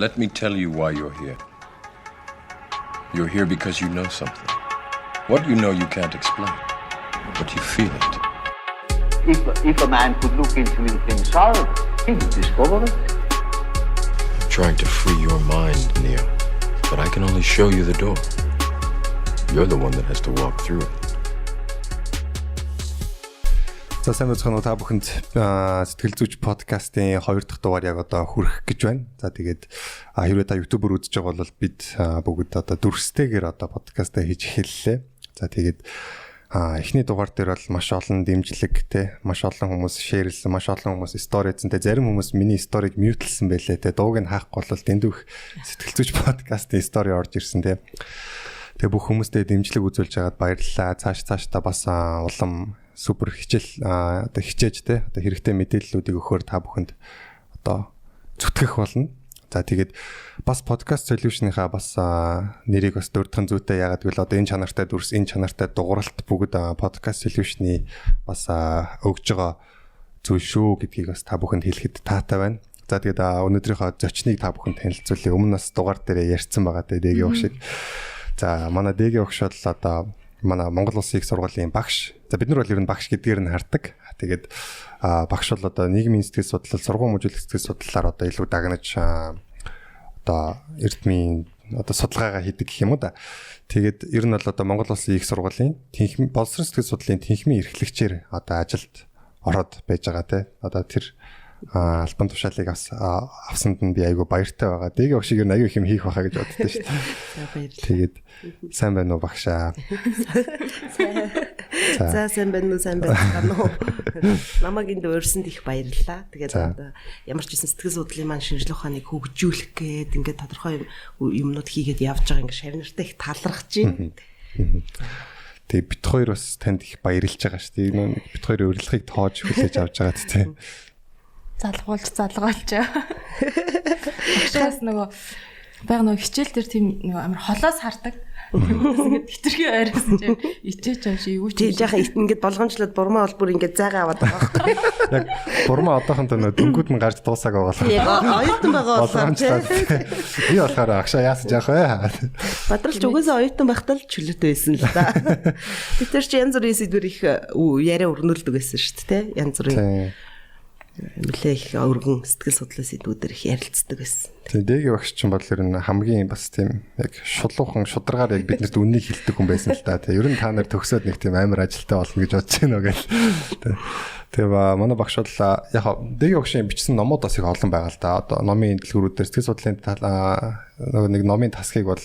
Let me tell you why you're here. You're here because you know something. What you know you can't explain, but you feel it. If a man could look into himself, he would discover it. I'm trying to free your mind, Neo, but I can only show you the door. You're the one that has to walk through it. За, сайн байцгаана уу, та бүхэнд. Сэтгэл зүйч подкастын 2 дахь дугаар яг одоо хүрэх гэж байна. За, тэгээд хэрвээ та YouTube-оор үзэж байгаа бол бид бүгд одоо дүрстэйгээр одоо подкастаа хийж эхэллээ. За, тэгээд эхний дугаар дээр бол маш олон дэмжлэг те, маш олон хүмүүс share лсэн, маш олон хүмүүс story хийсэн те, зарим хүмүүс миний story г mute лсэн байлээ те, дууг нь хаахгүй бол дэндүү их Сэтгэл зүйч подкастын story орж ирсэн те. Тэгээ бүх хүмүүстээ дэмжлэг үзүүлж байгаад баярлалаа. Цааш цаашдаа бас улам супер хичээл одоо хичээж те, одоо хэрэгтэй мэдээллүүдийг өгөхөөр та бүхэнд одоо зүтгэх болно. За, тэгээд бас Podcast Solution-ийнхаа бас нэрийг бас дурдах нь зүйтэй. Ягаад гэвэл одоо энэ чанартай дүрс, энэ чанартай дугааралт бүгд Podcast Solution-ы бас өгж байгаа зүйл шүү гэдгийг бас та бүхэнд хэлэхэд таатай байна. За, тэгээд өнөөдрийнхөө зочныг та бүхэнд танилцуулъя. Өмнө нас дугаар дээр ярьсан байгаа те, Дэгийн огшиг. За, манай Дэгийн огш бол одоо манай Монгол Улсын их сургуулийн багш. За, бид нар бол ер нь багш гэдгээр нь хардаг. Тэгээд багш бол одоо нийгмийн сэтгэл судлал, сургууль хүмүүжүүлэх сэтгэл судлалаар одоо илүү дагнаж одоо эрдмийн одоо судалгаагаа хийдэг гэх юм уу да. Тэгээд ер нь бол одоо Монгол Улсын их сургуулийн тэнхим боловсрол сэтгэл судлалын тэнхимийн эрхлэгчээр одоо ажилд ороод байж байгаа те. Одоо тэр албан тушаалыг бас авсанд нь би айгүй баяртай байгаа. Дэгийн огшиг ер нь айгүй их юм хийх байхаа гэж боддоо шүү дээ. За, баярлалаа. Тэгээд сайн байна уу, багшаа? За, сайн байна уу, сайн байна уу? Намайг энд урьсанд их баярлалаа. Тэгээд одоо ямар ч гэсэн сэтгэл судлалын маань шинжлэх ухааныг хөгжүүлэх гээд ингээд тодорхой юмнууд хийгээд явж байгаа, ингээд шавь нартай их талархаж байна. Тэгээ бит хоёр бас танд их баярлж байгаа шүү дээ. Энэ бит хоёрын урилгыг тоож хүлээж авч байгаад тий. Залгуулж залгуулж. Багшаас нөгөө байга нөгөө хичээл дээр тийм нөгөө амар холоос хардаг. Ингээд хитрхи ойроос чи ичээч юм шиг юу ч. Тийм, жаахан ингээд болгоомжлоод бурмаа бол бүр ингээд зайгаа аваад байгаа байхгүй. Яг бурмаа одоохондоо нөгөө дөнгүүд нь гарч дуусааг байгаа. Яг оюутан байгаа болохоор тийм. Би болохоор агшаа яасан яах вэ? Бадралч угаасаа оюутан байхдаа л чөлөөтэй байсан л да. Бид нар чи янз бүрийн сэдвэр их яриа өрнүүлдэг байсан шүү дээ, янз бүрийн нэлээ их өргөн сэтгэл судлалын сэдвүүдээр их ярилцдаг байсан. Тийм, Дэгийн багш чинь бол ер нь хамгийн бас тийм яг шулуухан шударгаар яг биднэрт үннийг хэлдэг хүн байсан л да. Тийм, ер нь та нар төгсөөд нэг тийм амар ажилтай болно гэж бодож байна уу гэл. Тэгээ манай багш бол яг Дэгийн багшийн бичсэн номууд бас их олон байгаа л да. Одоо номын дэлгүүрүүдээр сэтгэл судлалын нөгөө нэг номын тасгийг бол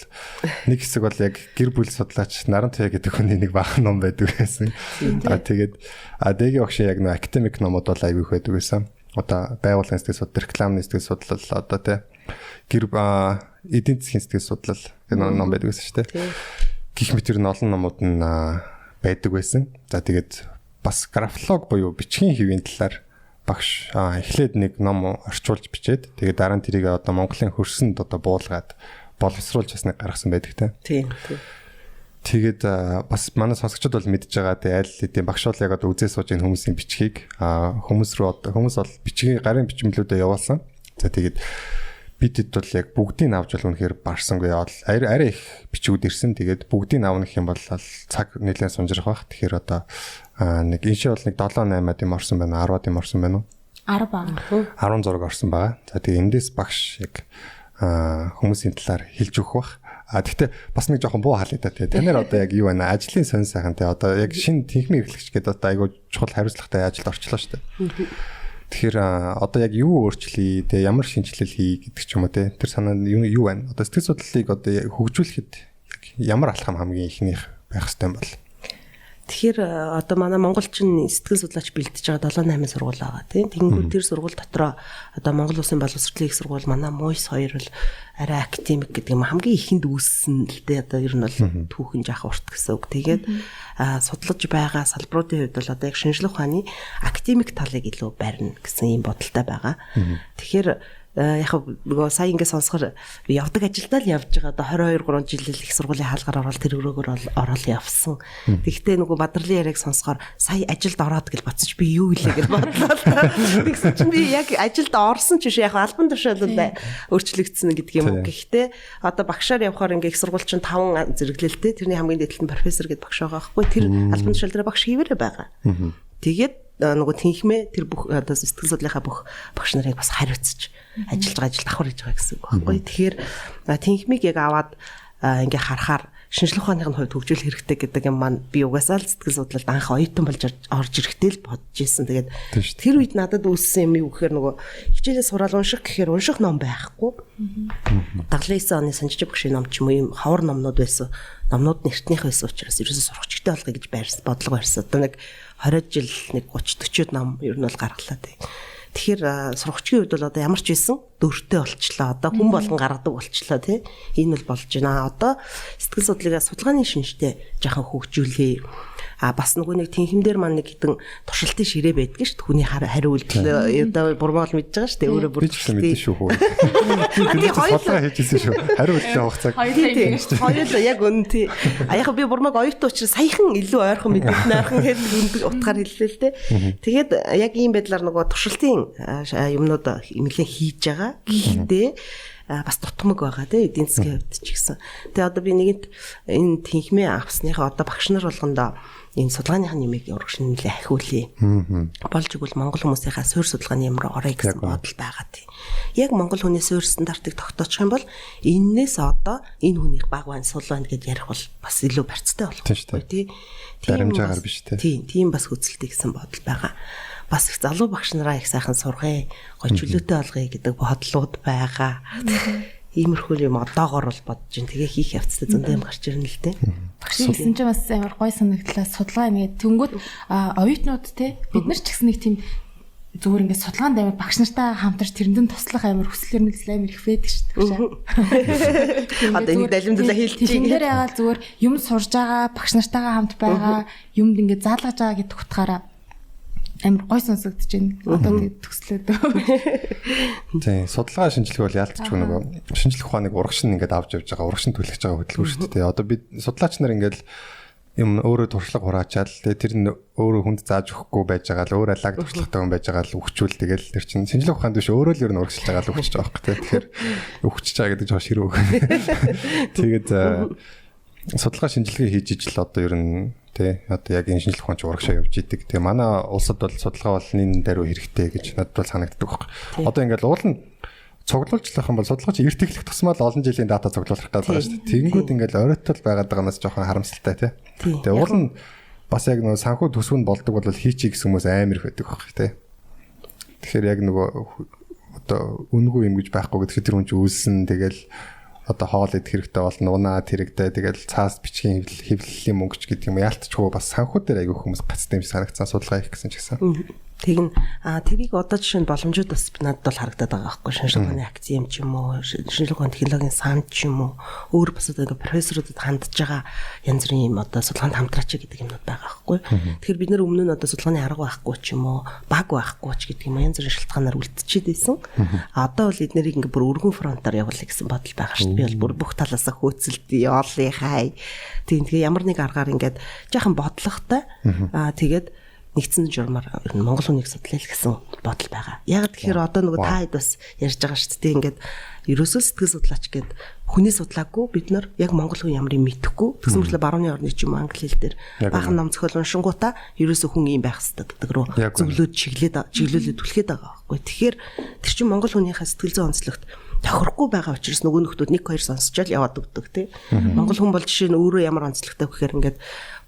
нэг хэсэг бол яг гэр бүл судлаач Наран Туяа гэдэг хүний нэг баахан ном байдаг байсан. Тэгээд Дэгийн багшийн яг нөгөө академик номууд бол аягүй их байдаг байсан. Одоо байгууллагын сэтгэл судлал, рекламны сэтгэл судлал, одоо тий гэр эдийн засгийн сэтгэл судлал гэх ном байдаг байсан шүү дээ. Гэх мэт ер нь олон номууд нь байдаг байсан. За, тэгээд бас графолог буюу бичгийн хэвийн талаар багш эхлээд нэг ном орчуулж бичээд, тэгээд дараа нь тэрийг одоо Монголын хөрсөнд одоо буулгаад боловсруулж бас нэг гаргасан байдаг те. Тийм, тийм. Тэгээд бас манай сонсогчдод бол мэдж байгаа те, аль хэдийн багш бол яг одоо үзээ сууж энэ хүмүүсийн бичгийг хүмүүс рүү одоо хүмүүс бол бичгийн гарын бичмлүүдээ явуулсан. За, тэгээд бидэд бол яг бүгдийг авч бол үнэхээр барсангүй, арай арай их бичгүүд ирсэн. Тэгээд бүгдийг авах юм бол цаг нэлээд сунжрах бах. Тэгэхээр одоо нэг энэ бол нэг 7 8-ад юм орсон байна, 10-ад юм орсон байна уу? 10 баг. 16 орсон байгаа. За, тэгээд эндээс багш яг хүмүүсийн талаар хэлж өгөх бах. А тэгтээ бас нэг жоохон буу халъя да тий. Танаар одоо яг юу байна? Ажлын сонь сайхан тий. Одоо яг шинэ тэнхмийн эрхлэгч гэдэг одоо айгүй чухал хариуцлагатай ажилд орчлоо шүү дээ. Тэгэхээр одоо яг юу өөрчлөе, тий, ямар шинэчлэл хий гэдэг ч юм уу тий. Тэр санаа нь юу байна? Одоо сэтгэл судлалыг одоо хөгжүүлэхэд яг ямар алхам хамгийн ихнийх байх ёстой юм бол? Тэгэхээр одоо манай монголчин сэтгэл судлаач бэлдэж байгаа 7 8 сургууль байгаа тийм. Тэгэнгүүт тэр сургууль дотроо одоо Монгол Улсын боловсролын их сургууль, манай МУИС хоёр бол арай академик гэдэг юм хамгийн ихэнд үүссэн л дээ. Одоо ер нь бол түүхэн жаах урт гэсэн үг. Тэгээд судлаж байгаа салбаруудын хувьд бол одоо яг шинжлэх ухааны академик талыг илүү барина гэсэн ийм бодолтой байгаа. Тэгэхээр яг нөгөө сая ингэ сонсохоор би явдаг ажилдаа л явж байгаа. Одоо 22 3 жил л их сургуулийн хаалгаар ороод тэр өрөөгөр ороод явсан. Тэгэхдээ нөгөө Бадралын яриаг сонсохоор сая ажилд ороод гэж бодсон чи би юу илээ гэж бодлоо л та. Тэгсэн чинь би яг ажилд орсон ч биш, яг албан тушаалд өөрчлөгдсөн гэдэг юм уу. Гэхдээ одоо багшаар явхаар ингээ их сургууль чинь 5 зэрэглэлтэй. Тэрний хамгийн дээд талд нь профессор гэд багш байгаа байхгүй. Тэр албан тушаал дээр багш хийвэрэ байгаа. Тэгээд нөгөө тэнхмээ тэр бүх одоо сэтгэл судлалынхаа бүх багш нарыг бас хариуцж ажиллаж байгаа, ажил давхар хийж байгаа гэсэн үг байхгүй. Тэгэхээр тэнхмийг яг аваад ингээ харахаар шинжлэх ухааных нь хувьд хөгжүүлэх хэрэгтэй гэдэг юм маань би угаасаа л сэтгэл судлалд анх оюутан болж орж ирэхдээ л бодож исэн. Тэгээд тэр үед надад үүссэн юм юу гэхээр нөгөө хичээлээ сураал унших гэхээр унших ном байхгүй. 79 оны Санжиж багшийн ном ч юм уу ийм ховор номнууд байсан. Номнууд нь эртнийх байсан учраас ерөөсөө сурагчтай болгоё гэж байрсан, бодлого барьсан. Одоо нэг 20 жил нэг 30 40 ном ер нь бол гаргалаа тий. Тэгэхээр сурагчгийн хувьд бол одоо ямар ч байсан дөрвтэй болчлоо. Одоо хүн болгон гаргадаг болчлоо тий. Энэ бол болж байна. Одоо сэтгэл судлалыг судалгааны шинжтэй жаахан хөгжүүлье. А бас нөгөө нэг тэнхим дээр маань нэг хитэн туршилтын ширээ байдаг шүү дээ. Хүний хариу үйлдэл одоо бурмаал мэдж байгаа шүү дээ. Өөрөө бүр мэдэн шүү хөө. Би судалгаа хийж ирсэн шүү. Хариу үйлдэл авах цаг. Хоёул яг үнэн тий. А яг би бурмааг оюутан учраас саяхан илүү ойрхон мэдээд ойрхон хэд утгаар хэллээ л дээ. Тэгээд яг ийм байдлаар нөгөө туршилтын юмнууд нэлээд хийж байгаа. Гэхдээ бас дутмаг байгаа тий эдийн засгийн хувьд ч гэсэн. Тэгээ одоо би нэгэнт энэ тэнхмээ авсныхаа одоо багш нар болгондоо энэ судалгааных нь нэмийг урагш нь нэлээ ахиулъя. Болж игэл Монгол хүмүүсийнхаа суурь судалгааны юм руу орё гэсэн бодол байгаа тий. Яг Монгол хүний суурь стандартыг тогтоочих юм бол эннээс одоо энэ хүнийх баг байна, сул байна гэж ярих бол бас илүү барьцтай болох тий. Баримжаагаар биш тий. Тийм, тийм бас хөцөлтөй гэсэн бодол байгаа. Бас их залуу багш нараа их сайхан сургая, гой чөлөөтэй болгоё гэдэг бодлууд байгаа. Иймэрхүү юм одоогор бол бодож ин тэгээ хийх явцтай зөндөө юм гарч ирнэ л дээ. Багш гэсэн чинь бас амар гой санагдлаа судалгаа нэгэ тэнгүүд оюутнууд те бид нар ч гэсэн нэг тийм зүгээр ингээд судалгаанд амар багш нартай хамтарч тэрэндэн туслах амар хүсэл эрмэлзэл амар их байдаг шүү дээ. Одоо энийг далимдлаа хэлчихье. Тэн дээр ягаал зүгээр юм сурж байгаа багш нартайгаа хамт байгаа юмд ингээд заалгаж байгаа гэдэг утгаараа амар гой сонсогдож байна. Одоо тэгээд төслөөд. Тийм, судалгаа шинжилгээ бол яалтчгүй нөгөө шинжлэх ухааныг урагш нь ингээд авч явж байгаа, урагш нь түлхэж байгаа хөдөлгөөн шүү дээ. Одоо бид судлаач нар ингээд юм өөрөө туршлага хураачаал тэгээ тэр нь өөрөө хүнд зааж өгөхгүй байж байгаа л өөрөө лаг туршлагатай хүн байж байгаа л өгчүүл тэгэл тэр чинь шинжлэх ухаанд биш өөрөө л ер нь урагшилж байгаа л өгчөж байгаа байхгүй тий. Тэгэхээр өгчөж байгаа гэдэг жоо ширүү. Тэгээд судалгаа шинжилгээ хийж ижил одоо ер нь тий одоо яг энэ шинжлэх ухаан ч урагшаа явж идэг. Тэгээ манай улсад бол судалгаа бол нин даруй хэрэгтэй гэж надад бол санагддаг байхгүй. Одоо ингээд уул нь цуглуулжлах юм бол судалгаач эрт эхлэх тусмаа л олон жилийн дата цуглуулах гэдэг байгаа шүү дээ. Тэнгүүд ингээд оройтол байгаад байгаа нас жоохон харамсалтай тий. Тэгээ уул нь бас яг нөгөө санхүү төсөв нь болдог бол хийчихье гэсэн хүмүүс амар их байдаг байхгүй тий. Тэгэхээр яг нөгөө одоо үнэгүй юм гэж байхгүй гэдэг тэр хүн чинь үйлсэн тэгэл одоо хоол идэх хэрэгтэй болно, унаа тэрэгтэй тэгэл цаас бичгийн хэвлэлийн мөнгөч гэдэг юм яалтчгүй бас санхүү дээр айгүй хүмүүс гацтай юм санагцсан судалгаа хийх гэсэн ч гэсэн. Тэгнь тэрийг одоо жишээ нь боломжууд бас надад бол харагдаад байгаа байхгүй шинжлэх ухааны акц юм ч юм уу, шинжлэх ухааны технологийн сан ч юм уу, өөр бас одоо ингээ профессоруудад хандж байгаа янз бүрийн юм одоо судалгаанд хамтраач гэдэг юмнууд байгаа байхгүй. Тэгэхээр бид нар өмнө нь одоо судалгааны арга байхгүй ч юм уу, баг байхгүй ч гэдэг юм янз бүрийн шалтгаанаар үлдчихэд байсан. Одоо бол эднэрийг ингээ бүр өргөн фронтоор явуулъя гэсэн бодол байгаа шүү дээ. Би бол бүр бүх талаасаа хөөцөлдөө, олъё хай. Тийм тэгээ ямар нэг аргаар ингээд жаахан бодлоготой. Тэгээд нэгдсэн журмаар Монгол хүнийг судлаа л гэсэн бодол байгаа. Яг тэгэхээр одоо нөгөө та хэд бас ярьж байгаа шүү дээ. Ингээд ерөөсөө сэтгэл судлаач гээд хүний судлаагүй бид нар яг монгол хүн ямар юм мэдэхгүй. Тэгсэн мэтлээ барууны орны ч юм англи хэл дээр баахан ном зохиол уншингуудаа ерөөсөө хүн ийм байх хэрэгтэй гэдэг рүү зөвлөөд чиглүүлээд түлхээд байгаа байхгүй. Тэгэхээр тэр чинь монгол хүнийхээ сэтгэл зүйн онцлогт тохирохгүй байгаа учраас нөгөө нөхдүүд 1 2 сонсчоод яваад өгдөг тий. Монгол хүн бол жишээ нь өөрөө ямар онцлогтой гэхээр ингээд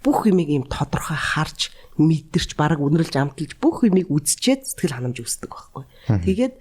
бүх юмыг ийм тодорхой харж мэдэрч бараг үнэрлж амталж бүх юмыг үзчихэд сэтгэл ханамж үүсдэг байхгүй. Тэгээд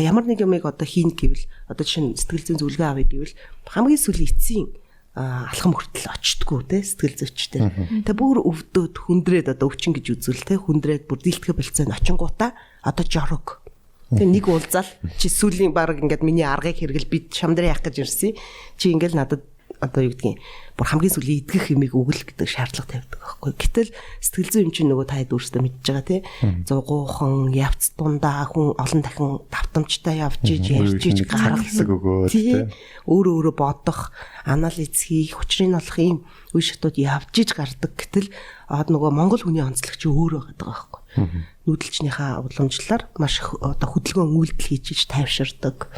ямар нэг юмыг одоо хийн гэвэл одоо жишээ нь сэтгэл зүйн зөвлөгөө авъя гэвэл хамгийн сүүлийн эцсийн алхам хүртэл очтгоо те сэтгэл зүйчтэй. Тэ бүр өвдөөд хүндрээд одоо өвчин гэж үзвэл те хүндрээд бүр дийлтгэх болцоо очингуудаа одоо жорог. Тэг нэг уулзаал чи сүүлийн бараг ингээд миний аргыг хэрэгэл би шам дээр яах гэж ирсэн. Чи ингээл надад одоо юу гэдгийг Бүр хамгийн сүүлийн идгэх юмыг өгөл гэдэг шаардлага тавьдаг байхгүй. Гэтэл сэтгэл зүйн юм чинь нөгөө та хэд өөрсдөө мэдж байгаа тий. Зугуухан, явц дундаа хүн олон дахин давтамжтай явж иж ярьж иж гаргадаг өгөөд тий. Өөрөө өөрөө бодох, анализ хийх, учрыг олох юм үе шатууд явж иж гардаг. Гэтэл нөгөө монгол хүний онцлог чи өөр байгаа байхгүй. Нүүдэлчнийхаа уламжлалаар маш одоо хөдөлгөөн үйлдэл хийж иж тайвширдаг.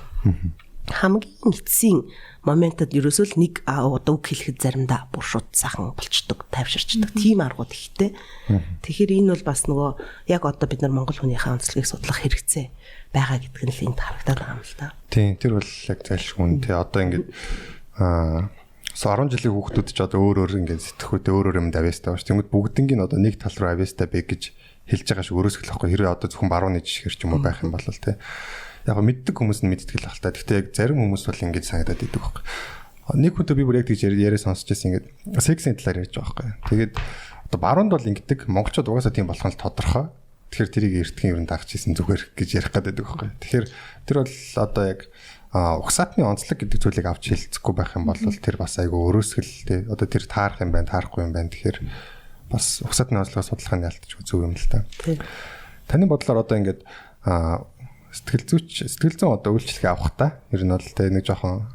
Хамгийн эцсийн моментод ерөөсөө л нэг одоо үг хэлэхэд заримдаа бүр шууд сайхан болчдөг, тайвширчдаг. Тийм аргууд ихтэй. Тэгэхээр энэ бол бас нөгөө яг одоо бид нар монгол хүнийхээ онцлогийг судлах хэрэгцээ байгаа гэдг нь л энд харагдаад байгаа юм л да. Тийм, тэр бол яг зайлшгүй үнэ. Тэ одоо ингээд 10 жилийн хүүхдүүд ч одоо өөр өөр ингээд сэтгхүүтэй өөр өөр юмд авьяастай байна ш. Тэнгүүд бүгднийг нь одоо нэг тал руу авьяастай бэ гэж хэлж байгаа шиг өөрөөсгөл واخгүй. Хэрвээ одоо зөвхөн барууны жишгээр ч юм уу байх юм бол тэ. Яг мэддэг хүмүүс нь мэддэг л хальтаа. Гэхдээ яг зарим хүмүүс бол ингэж санагдаад идэг байхгүй. Нэг хүнтэй би бүр яг тэгж яриа сонсч байсан ингээд сексийн талаар ярьж байгаа байхгүй. Тэгээд одоо баруунд бол ингэдэг, монголчууд угаасаа тийм болох нь тодорхой. Тэгэхээр тэрийг эртхэн ер нь дагч хийсэн зүгээр гэж ярих гэдэг байхгүй. Тэгэхээр тэр бол одоо яг угсаатны онцлог гэдэг зүйлийг авч хэлцэхгүй байх юм бол тэр бас айгүй өрөөсгөл тий. Одоо тэр таарах юм байна, таарахгүй юм байна. Тэгэхээр бас угсаатны онцлогоо судлах нь ялтчгүй зөв юм л та. Таны бодлоор одоо ингээд сэтгэл зүйч, сэтгэл зүйн одоо үйлчлэгээ авах та ер нь бол тэ нэг жоохон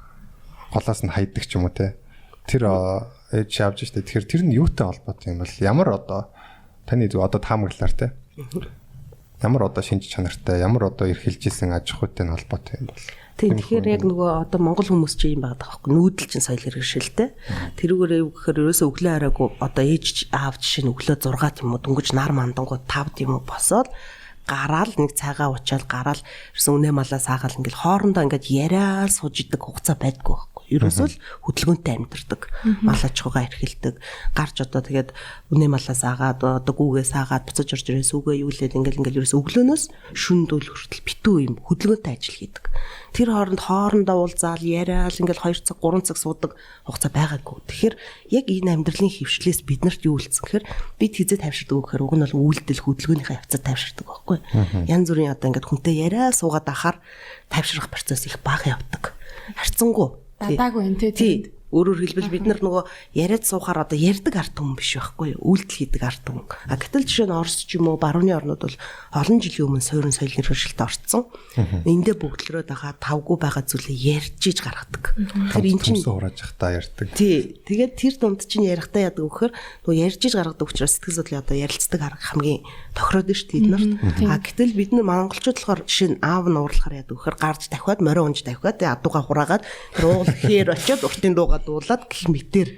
голоос нь хайдаг ч юм уу те. Тэр ээж авч штэ. Тэгэхээр тэр нь юутай холбоотой юм бол ямар одоо таны зөв одоо таамаглалаар те. Ямар одоо шинж чанартай, ямар одоо эрхэлж исэн аж ахуйтай нь холбоотой юм бол. Тийм, тэгэхээр яг нөгөө одоо монгол хүмүүс чи юм байгаа байхгүй нүүдэл чинь соёл иргэншилтэй. Тэрүүгээрээ юу гэхээр ерөөсөө өглөө арайгүй одоо ээж аав жишээ нь өглөө 6 тийм үү дөнгөж нар мандангууд 5 тийм үү босоод гараал нэг цайгаа уучаал гараал ерөөсөн үнэ малаа саагаал ингээл хоорондоо ингээд яриа сууж идэг хугацаа байдгүй байхгүй. Ерөөсөө л хөдөлгөөнтэй амьдардаг. Мал аж ахуйгаа эрхэлдэг. Гарч одоо тэгээд үнэ малаа саагаад одоо гүүгээ саагаад буцаж орж ирээ сүгээ юулээд ингээл ингээл ерөөсөө өглөөнөөс шүндүүл хүртэл битүү юм хөдөлгөөнтэй ажил хийдэг. Тэр хооронд хоорондоо уулзаал яриал ингээл 2 цаг 3 цаг суудаг хугацаа байгаагүй. Тэгэхээр яг энэ амьдралын хөвшлээс биднэрт юу үлдсэн гэхээр бид хизээ тайвширдаг гэхээр уг нь бол үйлдэл хөдөлгөөнийхөө явцад тайвширдаг байхгүй. Янз бүрийн одоо ингээд хүнтэй яриа суугаад ахаар тайвшрах процесс их бага явдаг. Харцсангүй. Дадаагүй юм тий. Өөрөөр хэлбэл бид нар нөгөө яриад суухаар одоо ярьдаг ард түмэн биш байхгүй юу? Үйлдэл хийдэг ард түмэн. А гэтэл жишээ нь Орос ч юм уу барууны орнууд бол олон жилийн өмнө суурин соёл иргэншилтэд орцсон. Эндээ бүгдлөрөөд байгаа тавгүй байгаа зүйлээ ярьж иж гаргадаг. Тэгэхээр эн чинь хурааж явахдаа ярьдаг. Тий. Тэгээд тэр дунд чинь ярихдаа яадаг вөхөр нөгөө ярьж иж гаргадаг учраас сэтгэл судлалын одоо ярилцдаг арга хамгийн тохироод шүү дээ эднэрт. А гэтэл бид нар монголчууд болохоор жишээ нь аав нь уурлахаар яадаг вөхөр гарч давхиад морин унж давхиад адууга хураагаад тэр уул хээр очиод уртын дууга дуулаад гэх мэтэр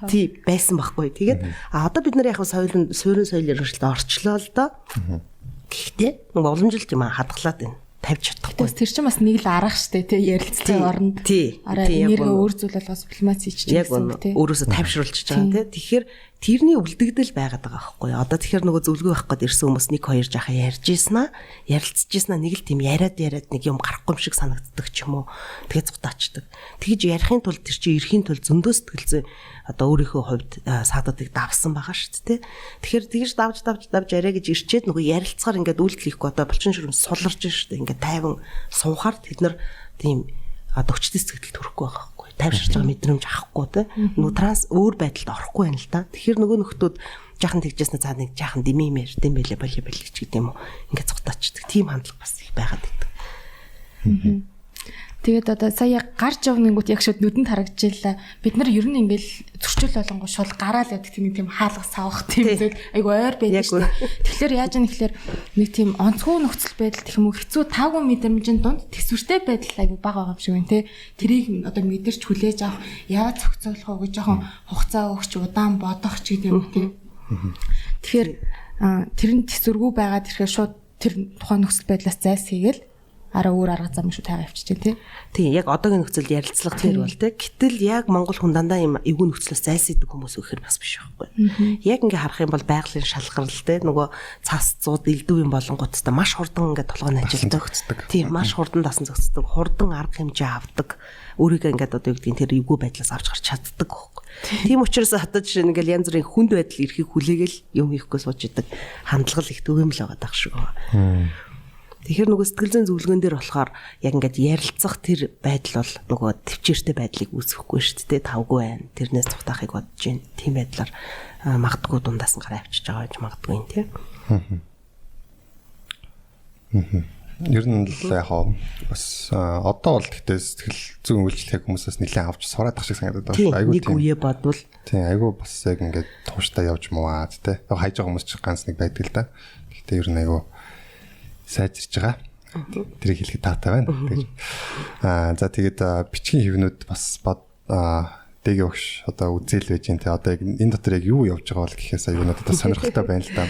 тий байсан байхгүй. Тэгээд а одоо бид нар яг соёл суурин соёл иргэншилтэд орчлоо л доо. Гэхдээ нөгөө уламжилт юм хадгалаад байна. Тавьж чадахгүй. Тэр чинь бас нэг л арга штэ тий ярилцлагын оронд. Тий. Нэргээ өөр зүйл болгоос дипломат хийчих гэсэн тий. Өөрөөсөө тайвшруулчихж байгаа тий. Тэгэхээр тэрний үлдэгдэл байгаад байгаа байхгүй юу. Одоо тэгэхээр нөгөө зөвлөгөө авах гээд ирсэн хүмүүс нэг хоёр жаахан ярьж ийсэн аа, ярилцж ийсэн аа нэг л тийм яриад яриад нэг юм гарахгүй юм шиг санагддаг ч юм уу. Тэгээд зутаачдаг. Тэгж ярихын тулд тэр чинь ирэхийн тулд зөндөө сэтгэл зүй одоо өөрийнхөө хувьд саадуудыг давсан байгаа шүү дээ. Тэгэхээр тэгж давж давж давж яриа гэж ирчээд нөгөө ярилцгаар ингээд үйлдэл хийхгүй одоо булчин шүрм суларж шүү дээ. Ингээд тайван суухаар тэд нар тийм одоо хүчтэй сэтгэл төрөхгүй байгаа байхгүй. Тайвширч байгаа мэдрэмж авахгүй те. Нөгөө транс өөр байдалд орохгүй байна л да. Тэгэхээр нөгөө нөхдүүд жаахан тэгжсэн цаа нэг жаахан дэмий юм ярьд юм байлээ болио болио ч гэдэг юм уу. Ингээд цухтаачдаг. Тийм хандлага бас их байгаад байдаг. Тэгээд одоо сая гарч явна гингүүт яг шууд нүдэнд харагдчихлаа. Бид нар ер нь ингээл зөрчил болонгоо шууд гараал явдаг тийм тийм хаалга савах тийм зүйл айгу ойр байдаг шүү дээ. Тэгэхээр яаж юм гэхээр нэг тийм онцгой нөхцөл байдал гэх юм уу хэцүү таагүй мэдрэмжийн дунд төсвөртэй байдал айгу бага байгаа юм шиг байна те. Тэрийг одоо мэдэрч хүлээж авах, яаж зохицуулах уу гэж жоохон хугацаа өгч удаан бодох ч гэдэг юм те. Тэгэхээр тэр нь төсвөргүй байгаад ирэхээр шууд тэр тухайн нөхцөл байдлаас зайлсхийгээл араа өөр арга зам шүү тайгаа явчих чинь тий. Тийм яг одоогийн нөхцөлд ярилцлага тэр бол тий. Гэтэл яг монгол хүн дандаа юм эвгүй нөхцлөөс зайлсхийдэг хүмүүс өгөхөр бас биш байхгүй. Яг ингээ харах юм бол байгалийн шалгарал тий нөгөө цас зууд элдв юм болонгуудтай маш хурдан ингээ толгой нь ажилдаг. Тийм маш хурдан дасан зохицдог. Хурдан арга хэмжээ авдаг. Өөрийгөө ингээд одоо юу гэдгийг тэр эвгүй байдлаас авч гарч чаддаг байхгүй. Тийм учраас одоо жишээ нь ингээл янз бүрийн хүнд байдал ирэхийг хүлээгээл юм хийхгүй сууж идэг хандлага л их төвөмөл байгаа дах шиг байна. Тэгэхээр нөгөө сэтгэл зүйн зөвлөгөөн дээр болохоор яг ингээд ярилцах тэр байдал бол нөгөө төвчээртэй байдлыг үүсгэхгүй шүү дээ. Тавгүй байна. Тэрнээс цухтаахыг бодож байна. Тийм байдлаар магадгүй дундаас нь гараа авчиж байгаа гэж магадгүй юм тий. Ер нь л яг бас одоо бол гэхдээ сэтгэл зүйн үйлчлэгийг хүмүүсээс нэлээд авч сураад ах шиг санагдаад байна. Айгуу нэг үе бодвол тийм айгуу бас яг ингээд тууштай явж мууаад тий. Хайж байгаа хүмүүс ч ганц нэг байдаг л да. Гэхдээ ер нь айгуу сайжирч байгаа. Тэрийг хэлэхэд таатай байна. Тэгэж. За тэгээд бичгийн хэвнүүд бас дэги өгш одоо үзэл байж гин те. Одоо яг энэ дотор яг юу явж байгаа бол гэхээс аюу надад сонирхолтой байна л да.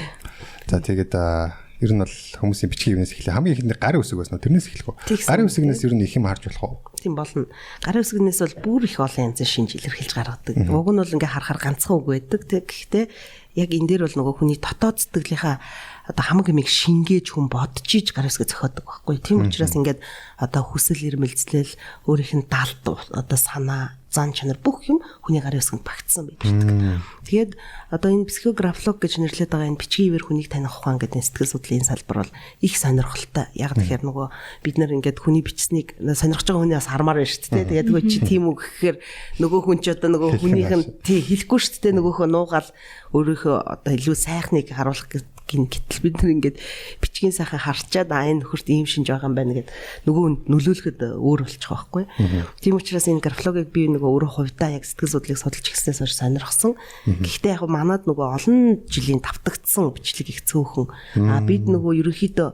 За тэгээд ер нь бол хүмүүсийн бичгийн хэвнээс эхлэе. Хамгийн ихэнд гарын үсэг байсан уу? Тэрнээс эхлэх үү? Гарын үсгнээс ер нь их юм харж болох уу? Тийм болно. Гарын үсгнээс бол бүр их олон янзын шинж илэрхийлж гаргадаг. Уг нь бол ингээ харахаар ганцхан үг байдаг. Тэг гэхдээ яг энэ дээр бол нөгөө хүний дотоод сэтгэлийнхаа одоо хамаг юмыг шингээж хүн бодож иж гар үсгээ зохиодог байхгүй. Тийм учраас ингээд одоо хүсэл эрмэлзлэл, өөрийнх нь далд одоо санаа, зан чанар бүх юм хүний гарын үсгэнд багтсан байж байдаг. Тэгээд одоо энэ психографлог гэж нэрлэдэг байгаа энэ бичгийн ивэр хүнийг таних ухаан гэдэг сэтгэл судлалын салбар бол их сонирхолтой. Яг тэгэхээр нөгөө бид нар ингээд хүний бичснийг сонирхож байгаа хүний бас хармаар байна шүү дээ. Тэгээд нөгөө чи тийм үг гэхээр нөгөө хүн чи одоо нөгөө хүнийх нь тий хэлэхгүй шүү дээ. Нөгөөхөө нуугаал өөрийнхөө одоо илүү сайхныг харуулах гин гэтэл бид нар ингээд бичгийн сайхан харчаад энэ нөхөрт ийм шинж байгаа юм байна гэд нөгөө хүнд нөлөөлөхөд өөр болчих واخгүй. Тийм учраас энэ графологийг би нөгөө өөрөө хувьдаа яг сэтгэл судлалыг судалж ирснээс хойш сонирхсон. Гэхдээ яг манад нөгөө олон жилийн давтагдсан бичлэг их цөөхөн. А бид нөгөө ерөнхийдөө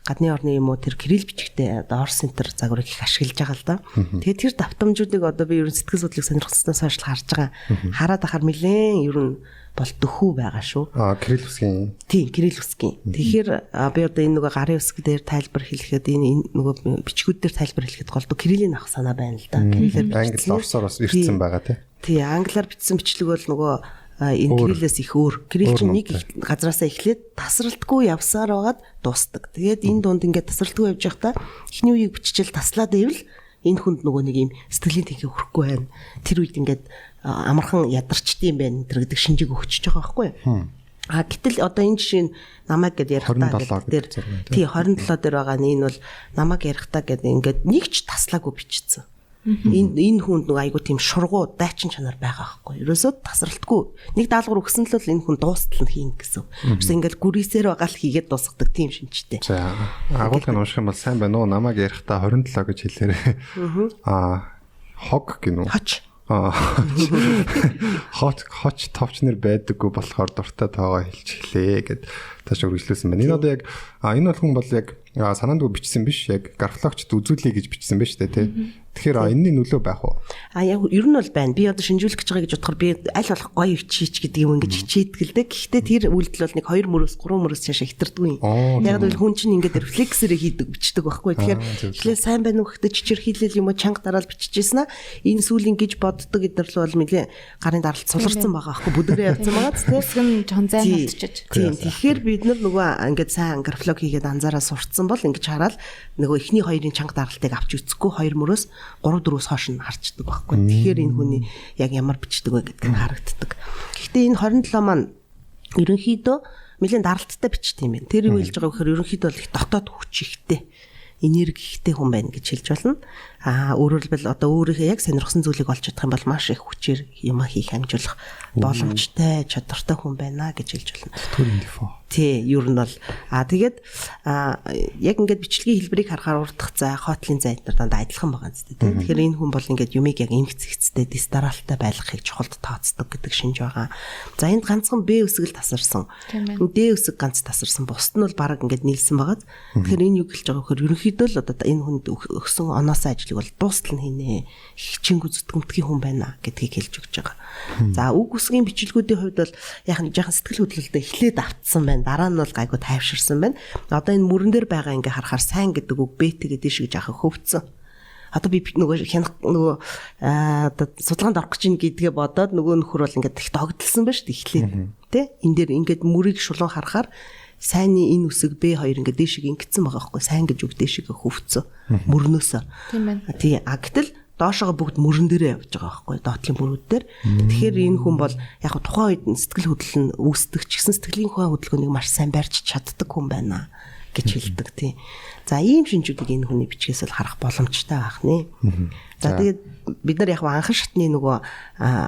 гадны орны юм уу тэр кирилл бичгтээ одоо Орос центр загварыг их ашиглаж байгаа л да. Тэгээд тэр давтамжуудыг одоо би ерөн сэтгэл судлалыг сонирхсноос хойш харж байгаа. Хараад ахаар нэлээд ерөн бол дөхүү байгаа шүү. Кирилл үсгийн. Тийм, кирилл үсгийн. Тэгэхээр би одоо энэ нөгөө гарын үсэг дээр тайлбар хэлэхэд энэ нөгөө бичгүүд дээр тайлбар хэлэхэд голдуу кириллийн авах санаа байна л да. Кириллээр англи орсоор бас ирсэн байгаа тий. Тий, англиар бичсэн бичлэг бол нөгөө энэ кириллээс их өөр. Кирилл чинь нэг газраасаа эхлээд тасралтгүй явсаар байгаад дуустдаг. Тэгээд энэ дунд ингээд тасралтгүй явж байхдаа эхний үеийг биччихэл таслаад ивэл энэ хүнд нөгөө нэг юм сэтгэлийн тэнхээ хүрэхгүй байна. Тэр үед ингээд амархан ядарчдсан байх энэ гэдэг шинжийг өгчөж байгаа байхгүй юу? А гэтэл одоо энэ жишээ нь намайг гэд ярихтаа гэдэг дээр тий 27 дээр байгаа нь энэ бол намайг ярихтаа гэд ингээд нэг ч таслаагүй бичсэн. Энэ хүнд нөгөө айгу тийм шургуу дайчин чанар байгаа байхгүй юу? Ерөөсөө тасралтгүй. Нэг даалгавар өгсөн л бол энэ хүн дуустал нь хийн гэсэн. Ерөөсөө ингээд гүрийсээр байгаа л хийгээд дуусгадаг тийм шинжтэй. За агуулгыг унших юм бол сайн байна уу? Намайг ярихтаа 27 гэж хэлээрээ. Хог гинүү. Хоч. Хоч товч нэр байдаггүй болохоор дуртай тоогоо хэлчихлээ гэд тааш үргэлжлүүлсэн байна. Энэ одоо яг энэ бол хүн бол яг санаандгүй бичсэн биш, яг графологчд үзүүлэе гэж бичсэн байна шүү дээ тий. Тэгэхээр энэний нөлөө байх уу? Яг ер нь бол байна. Би одоо шинжүүлэх гэж байгаа гэж бодохоор би аль болох гоё хичээч гэдэг юм ингэж хичээдэг л дээ. Гэхдээ тэр үйлдэл бол нэг 2 мөрөөс 3 мөрөөс цаашаа хэтэрдгүй юм. Яг л хүн чинь ингээд рефлексээрээ хийдэг бичдэг байхгүй. Тэгэхээр эхлээл сайн байна уу гэхдээ чичирхийлэл юм уу чанга дараал биччихсэн аа. Энэ сүүлийн гэж боддог эднэр л бол нэлээ гарын даралт суларсан байгаа байхгүй. Бүдгэрээ явцсан байгаа ч тийм. Үсгэн жоон зайн болчихож. Тийм. Тэгэхээр бид нар нөгөө ингээд сайн графлог хийгээд анзаараа сурцсан бол ингэж хараад нөгөө эхний хоёрын чанга даралтыг авч үзэхгүй 2 мөрөөс 3 4-өөс хойш нь харчдаг байхгүй. Тэгэхээр энэ хүний яг ямар бичдэг вэ гэдг нь харагддаг. Гэхдээ энэ 27 маань ерөнхийдөө нэлээд даралттай бичдэг юм байна. Тэр юу хэлж байгаа гэхээр ерөнхийдөө бол их дотоод хүч ихтэй, энерги ихтэй хүн байна гэж хэлж болно. Өөрөөр хэлбэл одоо өөрийнхөө яг сонирхсан зүйлийг олж чадах юм бол маш их хүчээр юм хийх амжуулах боломжтой, чадвартай хүн байна гэж хэлж болно. Төрийн дефо. Тий, ер нь бол тэгээд яг ингээд бичлэгийн хэлбэрийг харахаар урдах зай, хоотлын зай энэ дандаа адилхан байгаа зү тий. Тэгэхээр энэ хүн бол ингээд юмыг яг эмх зэгцтэй, дис дараалтай байлгахыг чухалд тооцдог гэдэг шинж байгаа. За энд ганцхан Б үсэг л тасарсан. Д үсэг ганц тасарсан. Бусд нь бол бараг ингээд нийлсэн байгаа. Тэгэхээр энэ юу хэлж байгаа гэхээр ерөнхийдөө л одоо энэ хүнд өгсөн оноосоо ажлыг бол дуустал нь хийнэ. Хичээнгүү зүтгэмтгий хүн байна гэдгийг хэлж өгч байгаа. За үг үсгийн бичлэгүүдийн хувьд бол яг нь жаахан сэтгэл хөдлөлтөд эхлээд автсан байна. Дараа нь бол гайгүй тайвширсан байна. Одоо энэ мөрөн дээр байгаа ингээ харахаар сайн гэдэг үг Б тэгээд тийш гэж ахын хөвцөн. Одоо би нөгөө хянах нөгөө одоо судалгаанд орох гэж ин гэдгээ бодоод нөгөө нөхөр бол ингээд их догдолсон байна шүү дээ эхлээд. Тэ? Энэ дээр ингээд мөрийг шулуун харахаар сайнны энэ үсэг B2 ингээд дээшиг ингэсэн байгаа байхгүй. Сайн гэж үг дээшиг хөвцөн мөрнөөсөө. Тийм байна. Тий. А гэтэл доошоогоо бүгд мөрөн дээрээ явж байгаа байхгүй доотлын мөрүүд дээр. Тэгэхээр энэ хүн бол яг тухайн үед сэтгэл хөдлөл нь үүсдэг ч гэсэн сэтгэлийн ухаан хөдөлгөөнийг маш сайн барьж чаддаг хүн байна гэж хэлдэг тий. За ийм шинжүүдийг энэ хүний бичгээс л харах боломжтой байх нэ. За тэгээд бид нар яг анхан шатны нөгөө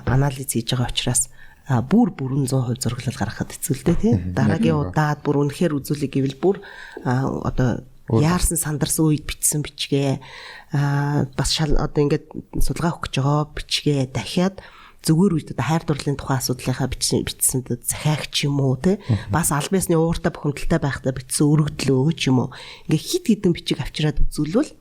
анализ хийж байгаа учраас бүр бүрэн 100% зураглал гаргахад хэцүү л дээ тий. Дараагийн удаад бүр үнэхээр үзүүлэх гэвэл бүр одоо яарсан сандарсан үед бичсэн бичгээ бас шал одоо ингээд судалгаа өгөх гэж байгаа бичгээ дахиад зүгээр үед одоо хайр дурлалын тухай асуудлынхаа бичсэн захиагч юм уу те бас аль биесны ууртай бухимдалтай байхдаа бичсэн өргөдлөө ч юм уу ингээ хит хитэн бичиг авчираад үзүүлвэл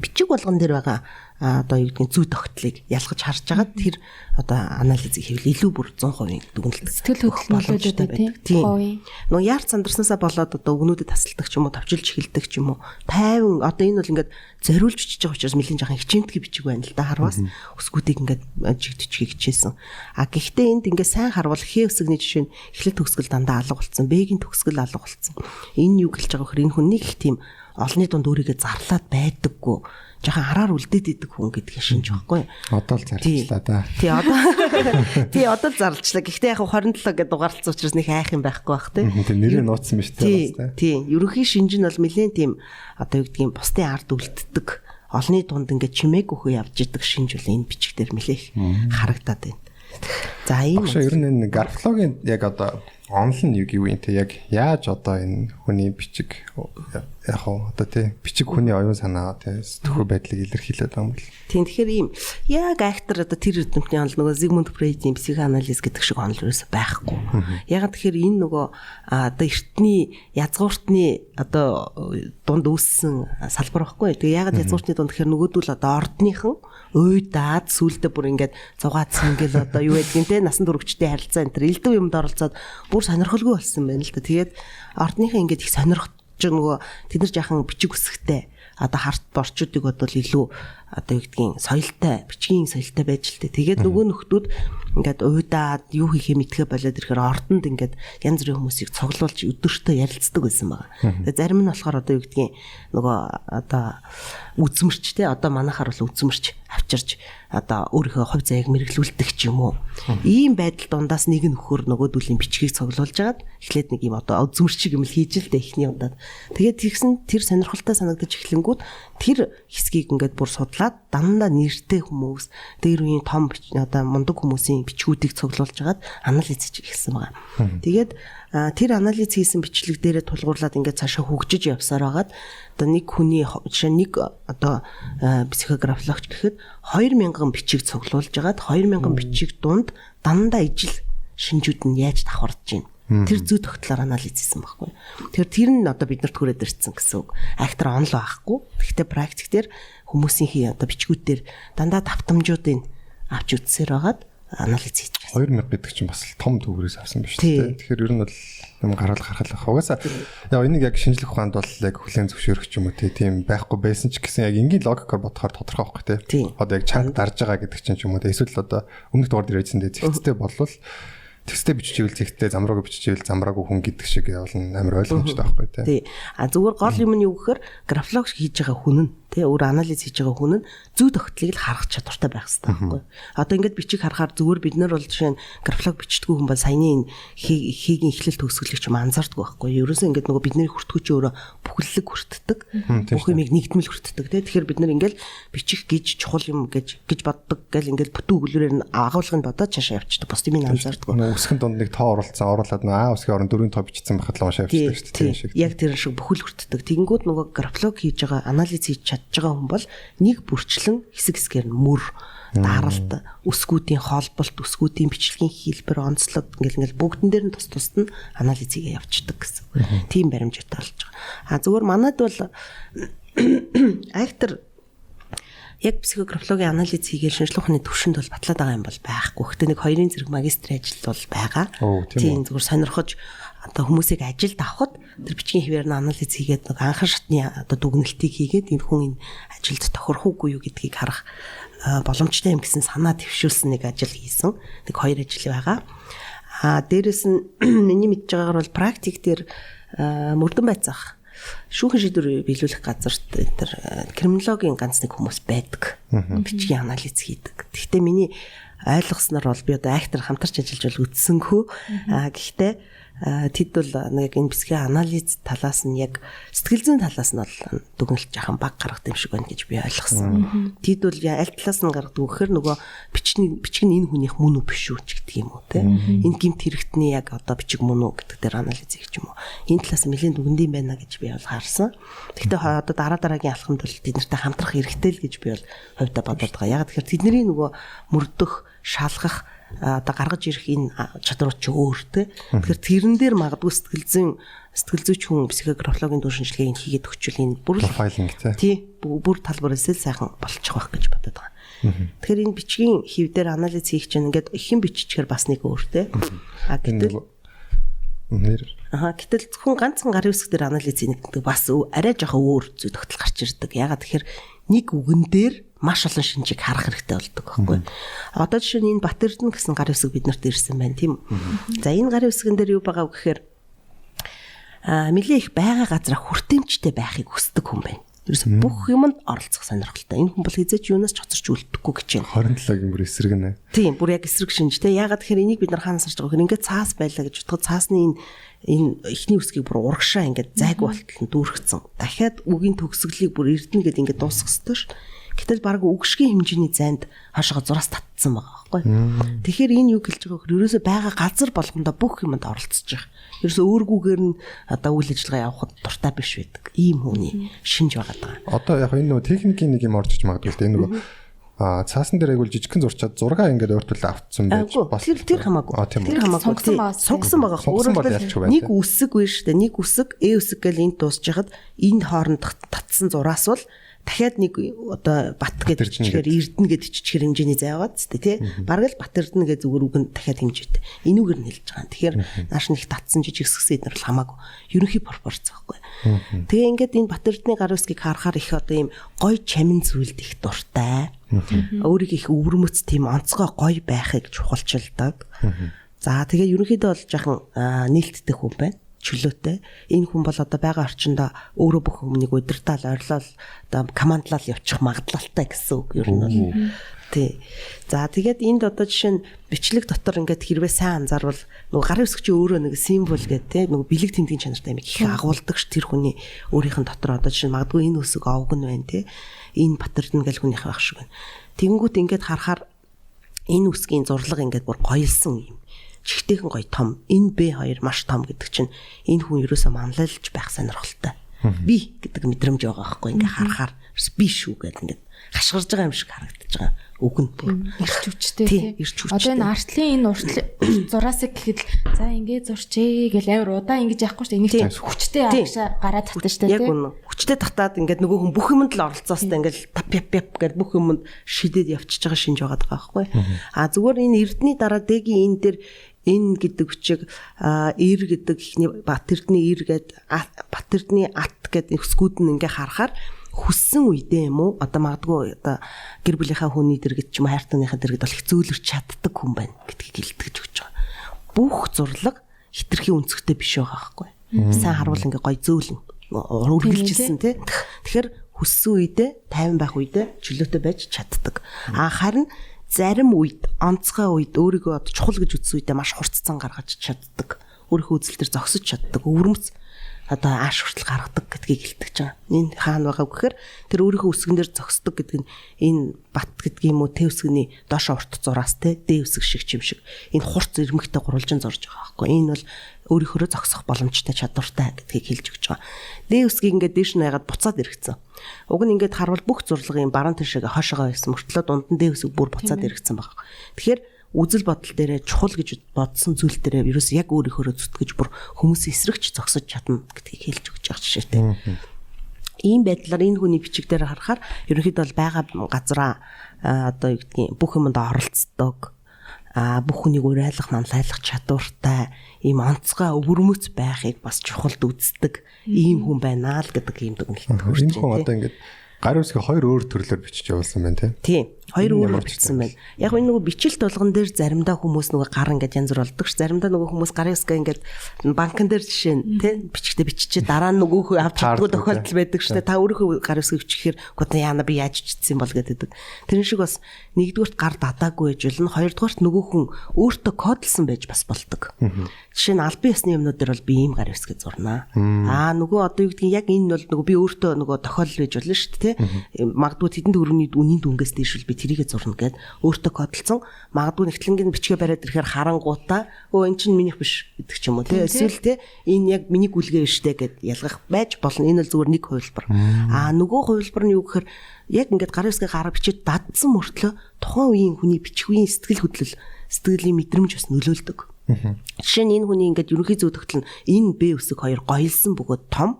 бичиг болгон дээр байгаа одоо юу гэдгийг зүй тогтлыг ялгаж харж агаад тэр одоо анализыг хийвэл илүү бүр 100% дүгнэлт сэтгэл хөдлөл боломжтой байдаг. Тийм. Нөгөө яарч сандарснаасаа болоод одоо өгнүүдэд тасалдаг ч юм уу, товчилж эхэлдэг ч юм уу. Тайван одоо энэ бол ингээд зориулж бичиж байгаа учраас нэлийн жаахан хичээмтгий бичиг байна л да харвас өсгүүдийг ингээд жигдчихийг хичээсэн. А гэхдээ энд ингээд сайн харвал хээ өсгөний жишээ нь эхлэл төгсгөл дандаа алга болцсон, бэгийн төгсгөл алга болцсон. Энэ юу гэлж байгаа вөхөр энэ хүн нэг их тийм олонний дунд өөрийгөө зарлаад байдаггүй. Жахан араар үлдээд идэг хүн гэдгийг шинж байхгүй. Одоо л зарлчлаа да. Тий одоо. Тий одоо л зарлчлаа. Гэхдээ яг 27 гэдэг дугаарлцсан учраас нэг айх юм байхгүй бах тий. Тий нэрээ нууцсан биш тий бас тий. Ерөнхий шинж нь бол нэлээд тийм одоо юу гэдгийг бусдын ард үлддэг. Олонний дунд ингээд чимээг өхөө явж идэг шинж бол энэ бичиг дээр нэлээх харагдаад байна. За ийм. Багш ер нь энэ графологийн яг одоо онол нь юу гэв юм те яг яаж одоо энэ хүний бичиг яг уу одоо тий бичиг хүний оюун санаа тий сэтгхүү байдлыг илэрхийлээд байгаа юм бэл. Тийм тэгэхээр ийм яг актер одоо тэр эрдэмтний онол нөгөө Зигмунд Фрейдийн психоанализ гэдэг шиг онол ерөөсөй байхгүй. Яг тэгэхээр энэ нөгөө одоо эртний язгууртны одоо дунд үүссэн салбар байхгүй. Тэгээ яг язгууртны дунд тэгэхээр нөгөөдөл одоо ордныхан уйдаад сүулдэ бүр ингээд зугаацсан ингээл одоо юу байдгийг те насан туршидтэй харилцаа энэ төр элдв юмд оролцоод бүр сонирхолгүй болсон байна л да. Тэгээд ордныхан ингээд их сонирхож нөгөө тэд нар жаахан бичиг үсгтэй одоо харт борчуудыг бодвол илүү одоо юу гэдгийг соёлтой бичгийн соёлтой байж л тээ. Тэгээд нөгөө нөхдүүд ингээд уйдаад юу хийхээ мэдхээ болоод ирэхээр ордонд ингээд янз бүрийн хүмүүсийг цуглуулж өдөртөө ярилцдаг байсан байгаа. Тэгээд зарим нь болохоор одоо юу гэдгийг нөгөө одоо үзмэрч те одоо манайхаар бол үзмэрч авчирч одоо өөрийнхөө хувь заяаг мэргэлүүлдэг ч юм уу. Ийм байдал дундаас нэг нөхөр нөгөөдүүлийн бичгийг цуглуулж агаад эхлээд нэг юм одоо үзмэрч юм л хийж л дээ эхний удаад. Тэгээд тэгсэн тэр сонирхолтой санагдаж эхлэнгүүт тэр хэсгийг ингээд бүр судлаад дандаа нэртэй хүмүүс дээр үеийн том одоо мундаг хүмүүсийн бичгүүдийг цуглуулж агаад анализ хийж эхэлсэн байгаа. Тэгээд тэр анализ хийсэн бичлэг дээрээ тулгуурлаад ингээд цаашаа хөгжиж явсаар байгаад одоо нэг хүний жишээ нэг одоо психографологч гэхэд 2000 бичиг цуглуулж агаад 2000 бичиг дунд дандаа ижил шинжүүд нь яаж давхардж байна. Тэр зүй тогтлоор анализ хийсэн байхгүй. Тэгэхээр тэр нь одоо биднэрт хүрээд ирсэн гэсэн үг. Актер онол байхгүй. Гэхдээ практик дээр хүмүүсийн хий одоо бичгүүд дээр дандаа давтамжуудыг авч үзсээр байгаад анализ хийж байгаа. 2000 гэдэг чинь бас том төврөөс авсан биш үү? Тэгэхээр ер нь бол юм гараал гаргал байх. Угаасаа яг энийг яг шинжлэх ухаанд бол яг хүлээн зөвшөөрөх ч юм уу тийм байхгүй байсан ч гэсэн яг энгийн логикоор бодохоор тодорхой байхгүй тий. Одоо яг чанга дарж байгаа гэдэг чинь ч юм уу тий. Эсвэл одоо өмнөх дугаар дээр хэлсэндээ зэгцтэй болвол тэгстэй биччихвэл зэгтээ, замраагүй биччихвэл замраагүй хүн гэдэг шиг явал амар ойлгомжтой байхгүй тий. Тий. А зүгээр гол юм нь юу гэхээр графолог хийж байгаа хүн нь тий өөр анализ хийж байгаа хүн нь зүй тогтлыг л харах чадвартай байх хэрэгтэй байхгүй. Одоо ингээд бичиг харахаар зүгээр бид нар бол жишээ нь графолог бичдэггүй хүн бол саяны энэ хийгийн эхлэл төгсгөлийг ч юм анзаардаггүй байхгүй. Ерөөсөө ингээд нөгөө бидний хүртгүү чи өөрөө бүхэллэг хүртдэг. Бүх юмыг нэгдмэл хүртдэг тий. Тэгэхээр бид нар ингээд бичих гэж чухал юм гэж боддог гэл ингээд бүтэн өгүүлбэрээр нь агуулгыг бодоод цаашаа явчихдаг. Бус юм анзаардаггүй. Үсгэн дунд нэг тоо оруулсан, оруулаад нөө үсгийн орон дөрвөн тоо бичсэн байхад л уншаа явчихдаг шүү дээ. Тийм шиг. Яг тэр шиг бүхэл хүртдэг. Тэгэнгүүт нөгөө графолог хийж байгаа анализ хийж чадж байгаа хүн бол нэг бүрчлэн хэсэг хэсгээр нь мөр, даралт, үсгүүдийн холболт, үсгүүдийн бичлэгийн хэлбэр, онцлог ингээл бүгдэн дээр нь тус тусад нь анализ хийгээ явчихдаг гэсэн. Тийм баримжаатай болж байгаа. А зүгээр манад бол актер яг психографологийн анализ хийгээл шинжлэх ухааны түвшинд бол батлаад байгаа юм бол байхгүй. Гэхдээ нэг хоёрын зэрэг магистрийн ажил бол байгаа. Тийм зүгээр сонирхож одоо хүмүүсийг ажилд авахд тэр бичгийн хэвээр нь анализ хийгээд нэг анхан шатны одоо дүгнэлтийг хийгээд энэ хүн энэ ажилд тохирох уугүй юу гэдгийг харах боломжтой юм гэсэн санаа төвшүүлсэн нэг ажил хийсэн. Нэг хоёр ажил байгаа. А дээрэс нь миний мэдж байгаагаар бол практик дээр мөрдөн байцаах Шүүхэн шийдвэр биелүүлэх газарт энэ криминологийн ганц нэг хүмүүс байдаг. Бичгийн анализ хийдэг. Гэхдээ миний ойлгосноор бол би одоо актер хамтарч ажиллаж бол үтсэнгүү. Гэхдээ тэд бол нэг энэ бичгийн анализ талаас нь яг сэтгэл зүйн талаас нь бол дүгнэлт жаахан баг гаргадаг юм шиг байна гэж би ойлгосон. Тэд бол аль талаас нь гаргадаг вэ гэхээр нөгөө бичиг нь энэ хүнийх мөн үү биш үү ч гэдэг юм уу те. Энэ гэмт хэрэгтний яг одоо бичиг мөн үү гэдэг дээр анализ хийх юм уу. Энэ талаас нь нэлээд дүгнэдэм байна гэж би бол харсан. Гэхдээ одоо дараа дараагийн алхамд бол тэд нартай хамтрах хэрэгтэй л гэж би бол хувьдаа бодоод байгаа. Яг тэгэхээр тэдний нөгөө мөрдөх, шалгах одоо гаргаж ирэх энэ чадвар чи өөр те. Тэгэхээр тэрэн дээр магадгүй сэтгэл зүйч хүн психографологийн дүн шинжилгээг хийгээд өгчвөл энэ бүр профайлинг те. Тий, бүр талбараас л сайхан болчих واخ гэж бодод байгаа. Тэгэхээр энэ бичгийн хэв дээр анализ хийх чинь ингээд ихэн биччихээр бас нэг өөр те. А гэтэл гэтэл зөвхөн ганцхан гарын үсэг дээр анализ хийх гэдэг бас арай жоохон өөр зүй тогтол гарч ирдэг. Ягаад тэгэхээр нэг үгэн дээр маш олон шинжийг харах хэрэгтэй болдог байхгүй. Одоо жишээ нь энэ Бат-Эрдэнэ гэсэн гарын үсэг бид нарт ирсэн байна тийм үү. За энэ гарын үсгэн дээр юу байгаа вэ гэхээр нэлээ их байгаа газараа хүртээмжтэй байхыг хүсдэг хүн байна. Ерөөсө бүх юмд оролцох сонирхолтой. Энэ хүн бол хизээч юунаас ч хоцорч үлдэхгүй гэж байна. 27-гийн бүр эсрэг нэ. Тийм, бүр яг эсрэг шинж те. Яагаад тэгэхээр энийг бид нар хаанаас харж байгаа гэхээр ингээд цаас байлаа гэж бодоход цаасны энэ эхний үсгийг бүр урагшаа ингээд зайгүй болтол нь дүүргэцэн. Дахиад үгийн төгсгөлийг бүр эрдэнэ гэд ингээд дуусгах ёстой ш. Гэтэл баг үгшгийн хэмжээний зайд хашаага зураас татсан байгаа байхгүй. Тэгэхээр энэ юу гэлж байгаа вэ? Ерөөсөө байгаа газар болгондоо бүх юмд оролцож байгаа. Ерөөсөө өөргүүгээр нь одоо үйл ажиллагаа явахад дуртай биш байдаг. Ийм хүний шинж байгаа даа. Одоо яг энэ нөгөө техникийн нэг юм орж иж магадгүй л дээ. Энэ нөгөө цаасан дээр айгуул жижигхэн зурчаад зураг ингээд өөртөө автсан байж бас тэр хамаагүй. Тэр хамаагүй. Сунгасан байгаа. Өөрөөр нэг үсэг вэ шүү дээ. Нэг үсэг, э үсэг гэл энд дуусч яхад энд хоорондох татсан зураас бол дахиад нэг одоо бат гэж чичгээр эрдэнэ гэж чичгээр хэмжээний зай байгаа зү тий. Бараг л бат эрдэнэ гэж зүгээр үг нь дахиад хэмжээтэй. Энүүгээр нь хэлж байгаа. Тэгэхээр нааш нэг татсан жижиг хэсгсээ эднэр бол хамаагүй. Ерөнхий пропорц байхгүй. Тэгээ ингээд энэ бат эрдэнэ гар үсгийг харахаар их одоо ийм гой чамин зүйлд их дуртай. Өөрийг их өвөрмөц тийм онцгой гой байхыг чухалчилдаг. За тэгээ ерөнхийдөө бол жаахан нээлттэй хүн байна. Чөлөөтэй. Энэ хүн бол одоо байгаа орчиндөө өөрөө бүх хүмүүнийг удирдаал, ойрлол, одоо командлал явчих магадлалтай гэсэн үг ер нь бол. Тий. За тэгээд энд одоо жишээ нь бичлэг дотор ингээд хэрвээ сайн анзаарвал нөгөө гарын үсэг чи өөрөө нэг символ гэдэг тий нөгөө бэлэг тэмдгийн чанартай юм их агуулдаг ш тэр хүний өөрийнх нь дотор одоо жишээ нь магадгүй энэ үсэг овг нь байна тий. Энэ Бат-Эрдэнэ гэл хүнийх байх шиг байна. Тэнгүүт ингээд харахаар энэ үсгийн зурлага ингээд бүр гоёлсон юм. Чигтэйхэн гоё том. Энэ B2 маш том гэдэг чинь энэ хүн ерөөсөө манлайлж байх сонирхолтой. Би гэдэг мэдрэмж байгаа байхгүй ингээ харахаар би шүү гэдэг ингээд хашгирж байгаа юм шиг харагдаж байгаа. Үг нь бүр эрч хүчтэй тий. Одоо энэ артлын энэ уртлын зураасыг гэхэд за ингээ зурчээ гэл амар удаан ингэж яахгүй шүү дээ. Энийг чинь хүчтэй агшаа гараа татна шүү дээ тий. Яг үнэ. Хүчтэй татаад ингээд нөгөө хүн бүх юмд л оролцоостой ингээд тап яп яп гэд бүх юмд шидэд явчихж байгаа шинж байгаа байхгүй. А зүгээр энэ эрдний дараа дэгийн энэ дээр энэ гэдэг үчиг эр гэдэг ихний Бат-Эрдэнэ эр гэд Бат-Эрдэнэ ат гэд өсгүүд нь ингээ харахаар хүссэн үедээ юм уу одоо магадгүй одоо гэр бүлийнхаа хүний дэргэд ч юм уу хайртаныхаа дэргэд бол их зөөлрч чаддаг хүн байна гэдгийг илтгэж өгч байгаа. Бүх зурлага хитрхи өнцгтэй биш байгаа байхгүй. Сайн харуул ингээ гой зөөлөн үргэлжилсэн тий. Тэгэхээр хүссэн үедээ тайван байх үедээ чөлөөтэй байж чаддаг. А харин зарим үед онцгой үед өөрийгөө одоо чухал гэж үзсэн үедээ маш хурцсан гаргаж чаддаг. Өөрийнхөө үзэл төр зогсож чаддаг. Өвөрмөц одоо ааш хүртэл гаргадаг гэдгийг илтгэж байгаа. Энэ хаана байгаа гэхээр тэр өөрийнхөө үсгэн дээр зогсдог гэдэг нь энэ бат гэдэг юм уу тэ үсгэний доошо урт зураас тэ дэ үсэг шиг чим шиг энэ хурц ирмэгтэй гурвалжин зурж байгаа байхгүй. Энэ бол өөрийнхөөрөө зогсох боломжтой чадвартай гэдгийг хэлж өгч байгаа. Дэ үсгийг ингээд дээш нь яагаад буцаад эргэцэн. Уг нь ингээд харвал бүх зурлагын баруун тишээ хойшоогоо байсан мөртлөө дунд нь дэ үсэг бүр буцаад эргэцэн байгаа. Тэгэхээр үзэл бодол дээрээ чухал гэж бодсон зүйл дээрээ ерөөс яг өөрийнхөөрөө зүтгэж бүр хүмүүс эсрэгч зогсож чадна гэдгийг хэлж өгч байгаа жишээтэй. Ийм байдлаар энэ хүний бичиг дээр харахаар ерөнхийдөө бол байгаа газраа одоо юу гэдгийг бүх юмд оролцдог, бүх хүнийг уриалгах, манлайлах чадвартай, ийм онцгой өвөрмөц байхыг бас чухалд үздэг ийм хүн байна л гэдэг ийм дүгнэлт хүрч байна. Энэ хүн одоо ингээд гар үсгээ хоёр өөр төрлөөр бичиж явуулсан байна тий. Тийм. Хоёр өөрөөр бичсэн байна. Яг энэ нөгөө бичлэлт болгон дээр заримдаа хүмүүс нөгөө гар ингээд янз бүр болдог ш. Заримдаа нөгөө хүмүүс гарын үсгээ ингээд банкн дээр жишээ нь тий бичгтээ биччихээ дараа нь нөгөөхөө авч чаддгүй тохиолдол байдаг ш. Та өөрийнхөө гарын үсгийг бичихээр үгүй яана би яаж бичсэн бол гэдэг. Тэрэн шиг бас нэгдүгüрт гар дадаагүй байж болно. Хоёрдугаарт нөгөө хүн өөртөө кодлсон байж бас болдог. Жишээ нь албан ёсны юмнууд дээр бол би ийм гарын үсгээ зурнаа. Аа нөгөө одоо юу гэдгийг яг энэ бол нөгөө би өөртөө нөгөө тохиолдол байж болно шүү дээ тий. Магадгүй тэдэн төгрөгийн үнийн дүнгээс дээшвэл би тэрийгэ зурна гэд өөртөө кодлсон. Магадгүй нэгтлэнгийн бичгээ бариад ирэхээр харангуутаа өө эн чинь минийх биш гэдэг ч юм уу тий. Эсвэл тий энэ яг миний гүйлгээ биш дээ гэд ялгах байж болно. Энэ бол зүгээр нэг хувилбар. Аа нөгөө хувилбар нь юу гэхээр яг ингээд гарын үсгээ гараа бичээд дадсан мөртлөө тухайн үеийн хүний бичих үеийн сэтгэл хөдлөл, сэтгэлийн мэдрэмж бас нөлөөлдөг. Жишээ нь энэ хүний ингээд ерөнхий зүй тогтол нь энэ Б үсэг хоёр гоёлсон бөгөөд том,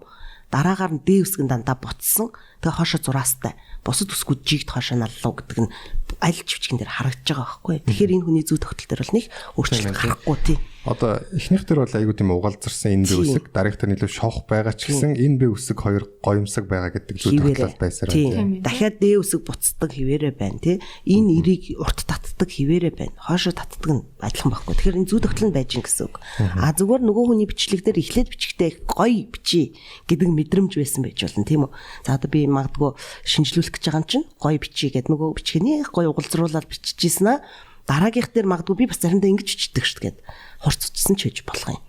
дараагаар нь Д үсэг нь дандаа ботсон. Тэгээ хоошо зураастай. Бусад үсгүүд жигд хоошо наллуу гэдэг нь аль ч бичгэн дээр харагдаж байгаа байхгүй. Тэгэхээр энэ хүний зүй тогтол дээр бол нэг өөрчлөлт гарахгүй тий. Одоо эхнийх дээр бол айгүй тийм угаалзарсан энэ Б үсэг, дараагийнх дээр илүү шовх байгаа ч гэсэн энэ Б үсэг хоёр гоёмсог байгаа гэдэг зүй тогтол байсаар байна. Дахиад Д үсэг буцдаг хിവэрэ байна тий. Энэ эрийг урт татдаг хിവэрэ байна. Хоошо татдаг нь адилхан байхгүй. Тэгэхээр энэ зүй тогтол нь байж гин гэсэн үг. А зүгээр нөгөө хүний бичлэг дээр эхлээд бичгтээ гоё бичиж гэдэг мэдрэмж байсан байж болно тийм үү. За одоо би магадгүй шинжлүүлэх гэж байгаа юм чинь гоё бичиж гэдэг нөгөө бичгэний гоё угалзруулаад биччихсэн аа. Дараагийнх дээр магадгүй би бас заримдаа ингэж бичдэг шүү дээ гэд хурцчсан ч хийж болох юм.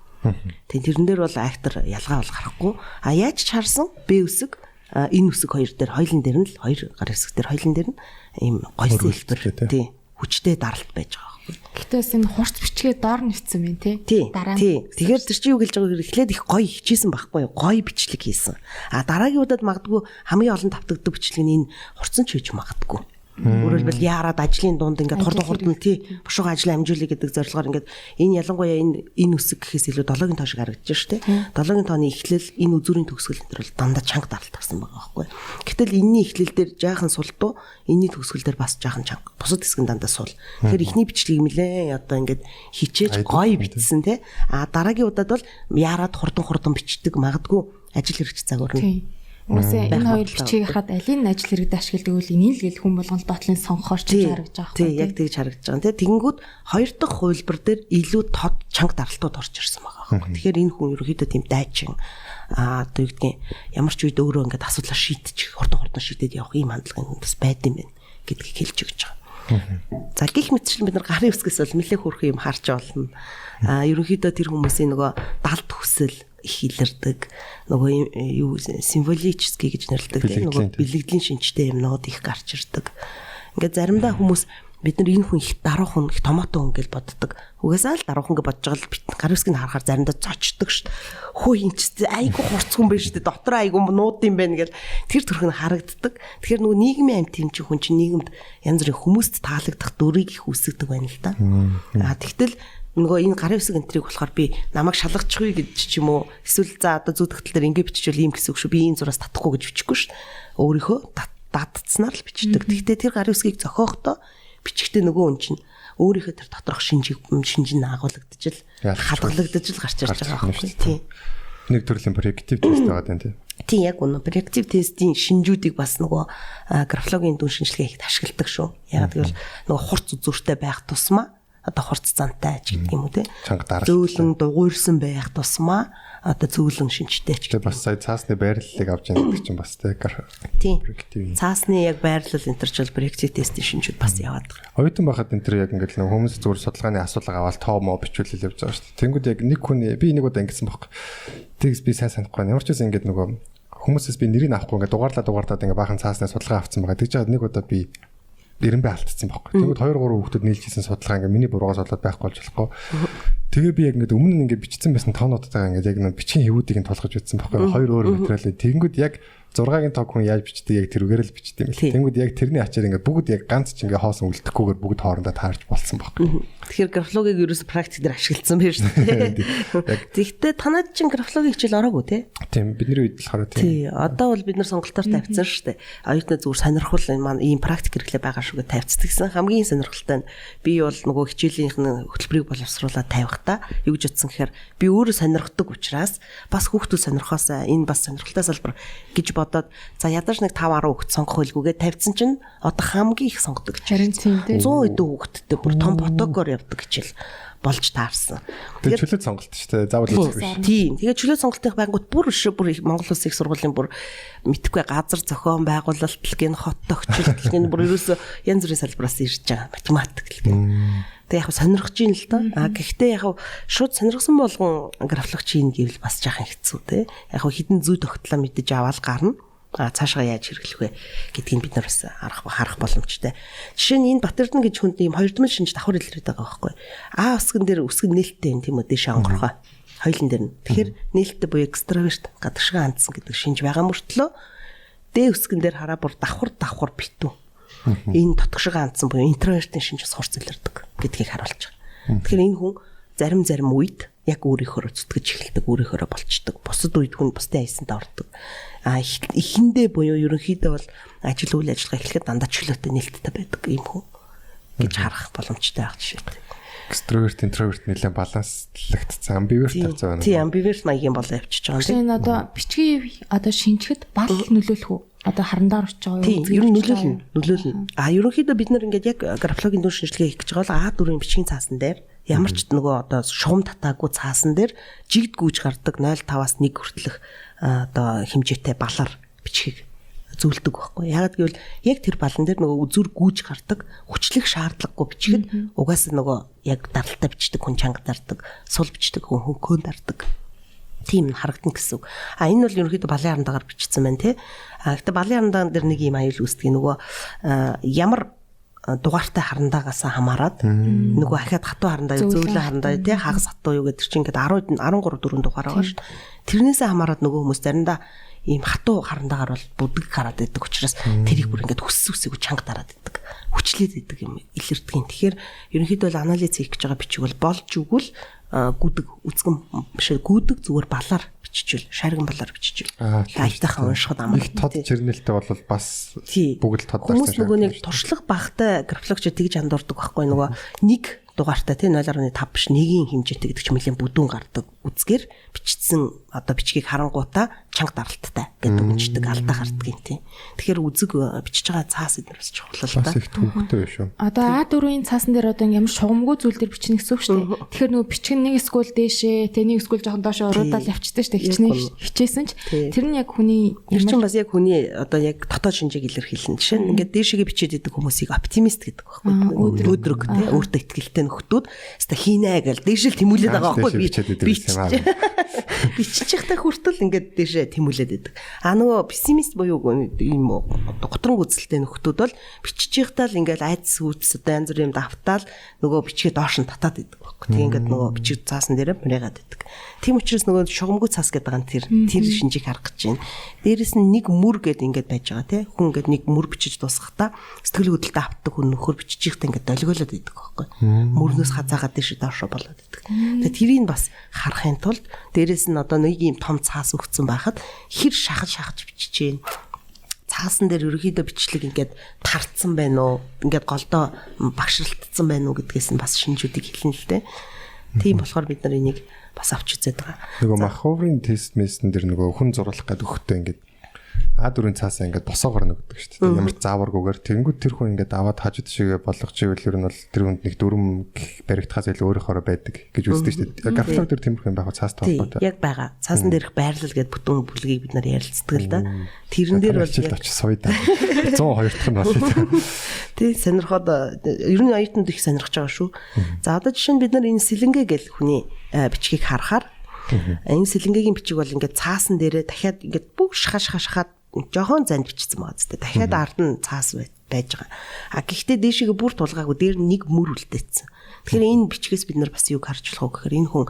Тэг тэрэн дээр бол актер ялгаа бол гарахгүй. А яаж ч харсан Б үсэг энэ үсэг хоёр дээр хоёулын дээр нь л хоёр гар үсэг дээр хоёулын дээр нь ийм гойсон хэлбэр тий хүчтэй даралт байж байгаа байхгүй. Гэтэ бас энэ хурц бичгээ доор нэвцсэн юм тий. Дараа нь. Тэгэхээр тэр чинь юу гэлж байгаа гэхээр эхлээд их гоё хичээсэн байхгүй юу? Гоё бичлэг хийсэн. А дараагийн удаад магадгүй хамгийн олон тавтагддаг бичлэг нь энэ хурцсан ч хийж магадгүй. Өөрөөр хэлбэл яарад ажлын дунд ингээд хурдан тий бушуухан ажлаа амжуулъя гэдэг зорилгоор ингээд энэ ялангуяа энэ үсэг гэхээс илүү долоогийн тоо шиг харагдаж шүү дээ. Долоогийн тооны эхлэл энэ үзүүрийн төгсгөл энэ төр бол дандаа чанга даралт авсан байгаа байхгүй. Гэтэл энэний эхлэл дээр жаахан сулдуу, энэний төгсгөл дээр бас жаахан чанга. Бусад хэсэг нь дандаа сул. Тэгэхээр эхний бичлэгийг нэлээ одоо ингээд хичээж гоё бичсэн тий. А дараагийн удаад бол яарад хурдан бичдэг магадгүй ажил хэрэгч цаг өрнө. Үгүй энэ хоёр бичгийг хахад алийг ажил хэрэгдээ ашигладаг үл энийг л гэл хүн болгон доотлын сонгохоор ч харагдаж байгаа байхгүй. Тий, яг тэгж харагдаж байгаа. Тэ тэгэнгүүт хоёр дахь хувилбар дээр илүү тод чанга даралтууд орж ирсэн байгаа байхгүй. Тэгэхээр энэ хүн ерөөхдөө тийм дайчин одоо юу гэдгийг ямар ч үед өөрөө ингээд асуудлаа шийдчих, хурдан шийдээд явах ийм хандлагын хүн бас байд юм байна гэдгийг хэлж өгч байгаа. За гих мэтчлэн бид нар гарын үсгээс бол нэлээ хөөрхөн юм харж олно. Ерөнхийдөө тэр хүмүүсийн нөгөө далд хүсэл их илэрдэг, нөгөө юу символический гэж нэрлэдэг тийм нөгөө бэлгэдлийн шинжтэй юмнууд их гарч ирдэг. Ингээд заримдаа хүмүүс бид нар энэ хүн их даруухан, их томото хүн гэж боддог. Угаасаа л даруухан гэж бодож байгаа л бит гар үсгийг харахаар заримдаа зочдөг шүү дээ. Хөө энэ ч айгүй хурц хүн байж шүү дээ. Дотроо айгүй нууд юм байна гэл тэр төрх нь харагддаг. Тэгэхээр нөгөө нийгмийн амьт юм чи хүн чинь нийгэмд янз бүрийн хүмүүст таалагдах дүрийг их үүсгдэг байна л да. Аа тэгтэл нөгөө энэ гарын үсэг энтрийг болохоор би намайг шалгачихвээ гэж ч юм уу эсвэл за одоо зүйтгэл дээр ингэ биччихвэл ийм гэсэн үг шүү. Би ийм зураас татахгүй гэж бичихгүй шүү. Өөрийнхөө дадцснаар л бичдэг. Тэгтээ тэр гарын үсгийг зохиохдоо бичгтээ нөгөө хүн чинь өөрийнхөө тэр доторх шинж нь агуулгадж л хадгалагдаж л гарч ирж байгаа байхгүй тий. Нэг төрлийн проектив тест байгаа даа тий. Тийм яг үнэ. Проектив тестийн шинжүүдийг бас нөгөө графологийн дүн шинжилгээ хийхэд ашигладаг шүү. Яг гэвэл нөгөө хурц үзүүртэй байх тусмаа одоо хурц зантай ч гэдэг юм уу тий. Зөөлөн дугуйрсан байх тусмаа одоо зөөлөн шинжтэй ч гэдэг. Бас сая цаасны байрлалыг авч яах гэдэг чинь бас тий. Тийм. Цаасны яг байрлал энэ төр ч бол проектив тестийн шинжүүд бас яваад байгаа. Оюутан байхад энэ төр яг ингээд нэг хүмүүс зүгээр судалгааны асуулга аваад тоо моо бичүүлэл явж байгаа шүү дээ. Тэнгүүд яг нэг хүний би нэг удаа ингэсэн байхгүй. Тэгс би сайн санахгүй. Ямар ч байсан ингээд нөгөө хүмүүсээс би нэрийг авахгүй ингээд дугаарлаад ингээд баахан цаасны судалгаа авцсан байгаа. Тэгж жаад нэг удаа би эренбэ алдсан байхгүй. Тэгвэл 2 3 хүүхдүүд нийлжсэн судалгаа ингээ миний буруугаас болоод байхгүй болж болохгүй. Тэгээ би яг ингээд өмнө нь ингээ бичсэн байсан тоонуудтайгаа ингээд яг нэг бичгийн хэвүүдийг нь тулгаж үзсэн байхгүй. Хоёр өөр материалыг. Тэгэнгүүт яг 6-гийн тоог хүн яаж бичдэг яг тэрүүгээр л бичдэг юм л. Тэнгүүд яг тэрний ачаар ингээд бүгд яг ганц ч ингээ хоосон үлдэхгүйгээр бүгд хоорондоо таарч болцсон байхгүй. Тэгэхээр графологийг ерөөсө практик дээр ашигласан байх шүү дээ. Тэгэхдээ танад чинь графологийн хичээл ороогүй тий? Тийм, бидний үед болохоор тийм. Тий, одоо бол бид нар сонголтоор тавьсан шүү дээ. Оюутнаа зүгээр сонирхол энэ маань ийм практик хэрэглээ байгаа шүү гэж тавьчихсан. Хамгийн сонирхолтой нь би бол нөгөө хичээлийнх нь хөтөлбөрийг боловсруулаад тавихтаа юу гэж утсан гэхээр би өөрөө сонирхдаг учраас бас хүүхдүүд сонирхоосаа энэ бас сонирхолтой салбар гэж бодоод за ядаж нэг 5 10 хүүхэд сонгох байлгүйгээ тавьсан чинь одоо хамгийн их сонгодог гэж. Харин тийм дээ. 100 хэдэн хүүхэдтэй бүр том потокоор явдаг хичээл болж таарсан. Тэгээд чөлөөт сонголт шүү дээ. Заавал үзэх биш. Тийм. Тэгээд чөлөөт сонголтын байнгут бүр бүр Монгол Улсын их сургуулийн бүр мэдхгүй газар зохион байгуулалт гин хот тогтчлолт гин бүр ерөөсөө янз бүрийн салбараас ирж байгаа. Математик л гин. Тэгээ яг сонирхож ийн л доо. А гэхдээ яг шууд сонирхсан болгон графологч хийн гэвэл бас жаахан хэцүү те. Яг хідэн зүй тогтлоо мэдэж аваад гарна. А цаашгаа яаж хэрэглэх вэ гэдгийг бид нар бас харах боломжтой. Жишээ нь энэ Батэрдэн гэж хүнд ийм хоёрдмол шинж давхар илрээд байгаа байхгүй. А өсгөн дээр өсгөн нээлттэй юм тийм үү дээшээ онгорхой. Хоёулын дээр нь. Тэгэхээр нээлттэй буюу экстраверт гадагшгаа хандсан гэдэг шинж байгаа мөртлөө Д өсгөн дээр хараа бүр давхар давхар битүү. Энэ дотгошоо хандсан буюу интровертын шинж бас хурц илэрдэг гэдгийг харуулж байгаа. Тэгэхээр энэ хүн зарим үед яг өөрийнхөөрөө зүтгэж эхэлдэг, өөрийнхөөрөө болчдөг. Бусад үед хүн бусдын аясанд ордог. А эхэндээ буюу ерөнхийдөө бол ажил үйл ажиллагаа эхлэхэд дандаа чөлөөтэй нээлттэй байдаг юм хүн гэж харах боломжтой байх жишээтэй. Экстраверт, интроверт нэлээд баланслагдсан, амбиверт тавьцаа байна. Тийм, амбиверт маягийн болоо явчихж байгаа юм. Тийм, одоо бичгийн одоо шинжихэд бал нөлөөлөх үү? Одоо харандаар очиж байгаа юу? Тийм, ер нь нөлөөлнө. А ерөнхийдөө бид нар ингээд яг графологийн дүн шинжилгээ хийх гэж байгаа бол А4-ийн бичгийн цаасан дээр ямар ч нөгөө одоо шугам татаагүй цаасан дээр жигд гүйж гардаг 0.5-аас 1 хүртэлх одоо хэмжээтэй балар бичгийг зөвлөдөг байхгүй. Яагаад гэвэл яг тэр балан дээр нөгөө үзүр гүйж гардаг хүчлэх шаардлагагүй бичгэд угаасаа нөгөө яг даралтай бичдэг хүн чанга дардаг, сул бичдэг хүн хөнкөн дардаг. Тийм харагдана гэсэн үг. А энэ бол ерөнхийдөө балын харандаагаар бичсэн байна тий. А гэхдээ балын харандаан дээр нэг юм аюул үүсдэг нөгөө ямар дугаартай харандаагаас хамаарат нөгөө ахиад хатуу харандаа юу зөөлөн харандаа тий хагас хатуу юу гэдэг чинь ингээд 10 13 4 дугаар байгаа шүү дээ. Тэрнээсээ хамаарат нөгөө хүмүүс заримдаа ийм хатуу харандаагаар бол бүдэг гараад идэг учраас тэрийг бүр ингээд хүссэн үсэйг чанга дараад идэг. Хүчлээд идэг юм илэрдэг юм. Тэгэхээр ерөнхийдөө бол анализ хийх гэж байгаа бичиг бол болж өгвөл гүдэг үзгэн биш гүдэг зүгээр балаар биччихвэл шарган балаар биччихвэл аятайхан уншихад амар. Их тод чирнэлтэй бол бас бүгд тод дарсан. Хүмүүс нөгөө нэг туршлага багтай графологч тэгж андуурдаг байхгүй нөгөө нэг дугаартай тий 0.5 биш нэгийн хэмжээтэй гэдэг чинь нэлээд бүдүүн гардаг үзгээр бичсэн одоо бичгийг харангуутаа чанга даралттай гэдэг дүгнждэг алдаа гардаг юм тий. Тэгэхээр үзэг бичиж байгаа цаас эднэр бас чухал л да. Бас их төвөгтэй биш үү? Одоо А4-ийн цаасан дээр одоо ямар шугамгүй зүйл дээр бичнэ гэсэн үг шүү дээ. Тэгэхээр нөгөө бичгэн нэг эсвэл дээшээ тий нэг эсвэл жоохон доошоо уруудаал явчихдээ шүү дээ. Хичнээн хичээсэн ч тэр нь яг хүний тэр чинь бас яг хүний одоо яг дотоод шинжийг илэрхийлнэ. Жишээ нь ингээд дээшээгээ бичээд идэг хүмүүсийг оптимист гэдэг байхгүй. Өөдрөг тий өөртөө итгэлтэй нөхдүүд өста хийнэ гэл дээшэл тэмүүлээд байгаа байхгүй би бичихтэй хүртэл ингээд дээшээ тэмүүлээд байдаг. А нөгөө пессимист буюу ийм одоо готрон гүзэлтэй нөхдүүд бол биччихтаа л ингээд айдас үүс одоо янз бүрийн юм давтаал нөгөө бичгээ доош нь татаад идэг байхгүй. Тэгээ ингээд нөгөө бичиг цаасан дээрээ мураагаад идэг. Тийм учраас нөгөө шугамгүй цаас гэдэг байгаа нь тэр шинжийг харах гэж байна. Дээрэс нь нэг мөр гэд ингээд байж байгаа тий. Хүн ингээд нэг мөр бичиж дуусгахдаа сэтгэл хөдлөлтөд автдаг хүн нөхөр бичихтэй ингээд долгиолоод идэг байхгүй. Мөрнөөс хазаагаад дээш доошоо болоод идэг. Тэгээ тэрийг бас харахын тулд дээрэс нь одоо нэг ийм том цаас өгцөн байхад хэр шахаж шахаж бичиж гин. Цаасан дээр ерөнхийдөө бичлэг ингээд тарцсан байна уу? Ингээд голдоо багшралтцсан байна уу гэдгээс нь бас шинжүүдийг хэлнэ л дээ. Тийм болохоор бид нар энийг бас авч үзээд байгаа. Нөгөө Маховрын тест мэсэн дээр нөгөө хүн зурлах гэдэг өгөхдөө ингээд А4-ийн цаасаа ингээд босоогоор нөгдөг шүү дээ. Ямар ч зааваргүйгээр тэнгүүд тэр хүн ингээд аваад хажууд шигээ болгож ивэл ер нь бол тэр хүнд нэг дүрм баригдахаас илүү өөрөөхөөрөө байдаг гэж үздэг шүү дээ. Графлог дээр тиймэрхүү юм байх цаас толгойтой. Яг байгаа. Цаасан дээрх байрлал гэдэг бүтэн бүлгийг бид нар ярилцдаг л да. Тэрэн дээр бол яг очиж суй да. 102 дахь нь болъё. Тий, сонирхоод ер нь оюутанд их сонирхож байгаа шүү. За одоо жишээ нь бид нар энэ сэлэнгэ гэл хүний бичгийг харахаар энэ сэлэнгэгийн бичиг бол ингээд цаасан дээрээ дахиад ингээд бүх шаха шаха шахаад жохон занд бичсэн байгаа зү. Дахиад ард нь цаас байж байгаа. А гэхдээ дээшээгээ бүр тулгаагүй дээр нэг мөр үлдээсэн. Тэгэхээр энэ бичгээс бид нар бас юг харж болох вэ гэхээр энэ хүн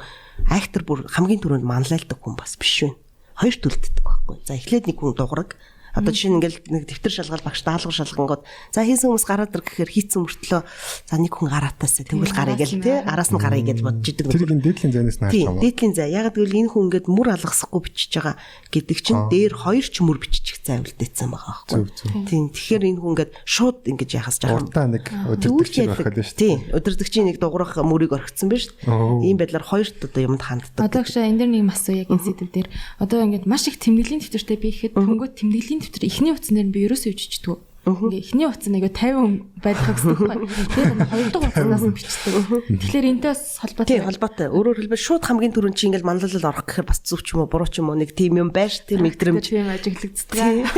актер бүр хамгийн түрүүнд манлайлдаг хүн бас биш вэ. Хоёр төлддөг байхгүй. За эхлээд нэг хүн дуграг Одоо жишээ нь ингээл нэг дэвтэр шалгаал багш даалгавар шалгангууд за хийсэн хүмүүс гараад ир гэхээр хийцэн мөртлөө за нэг хүн гараатаасаа тэгвэл гарыг гэл тий араас нь гарыг гэж бодож идэг. Тэр энэ дээдлийн зайнаас нь харж байгаа. Дээдлийн зай. Яг гэвэл энэ хүн ингээд мөр алгасахгүй бичиж байгаа гэдэг чинь дээр хоёр ч мөр бичих зай үлдээсэн байгаа байхгүй. Тийм. Тэгэхээр энэ хүн ингээд шууд ингэж яхаас жаахан. Урдаа нэг удирдагчийг орхиод байна шүү дээ. Тийм. Удирдагчийн нэг дугуурах мөрийг орхисон байна шүү дээ. Ийм байдлаар хоёрт одоо юмд ханддаг. Одоо гшаа энэ дэр нэг юм асуу яг энэ сэдв дээр. Одоо ингээд маш их тэмдэглэлийн дэвтэртэй би ихэд хөнгөө тэмдэглэлийн дэвтэр эхний утсан дээр нь би ерөөсөө бичдэггүй. Ингээ эхний утас нь айгаа 50 байлгах гэсэн байхгүй. Тэгээд хоёр дахь утаснаас нь бичдэг. Тэгэхээр энтэй бас холбоотой. Тийм холбоотой. Өөрөөр хэлбэл шууд хамгийн түрүүнд чи ингээл манлайлал орох гэхээр бас зөв ч юм уу буруу ч юм уу нэг тийм юм байш тийм мэдрэмж тийм ажиглагддаг.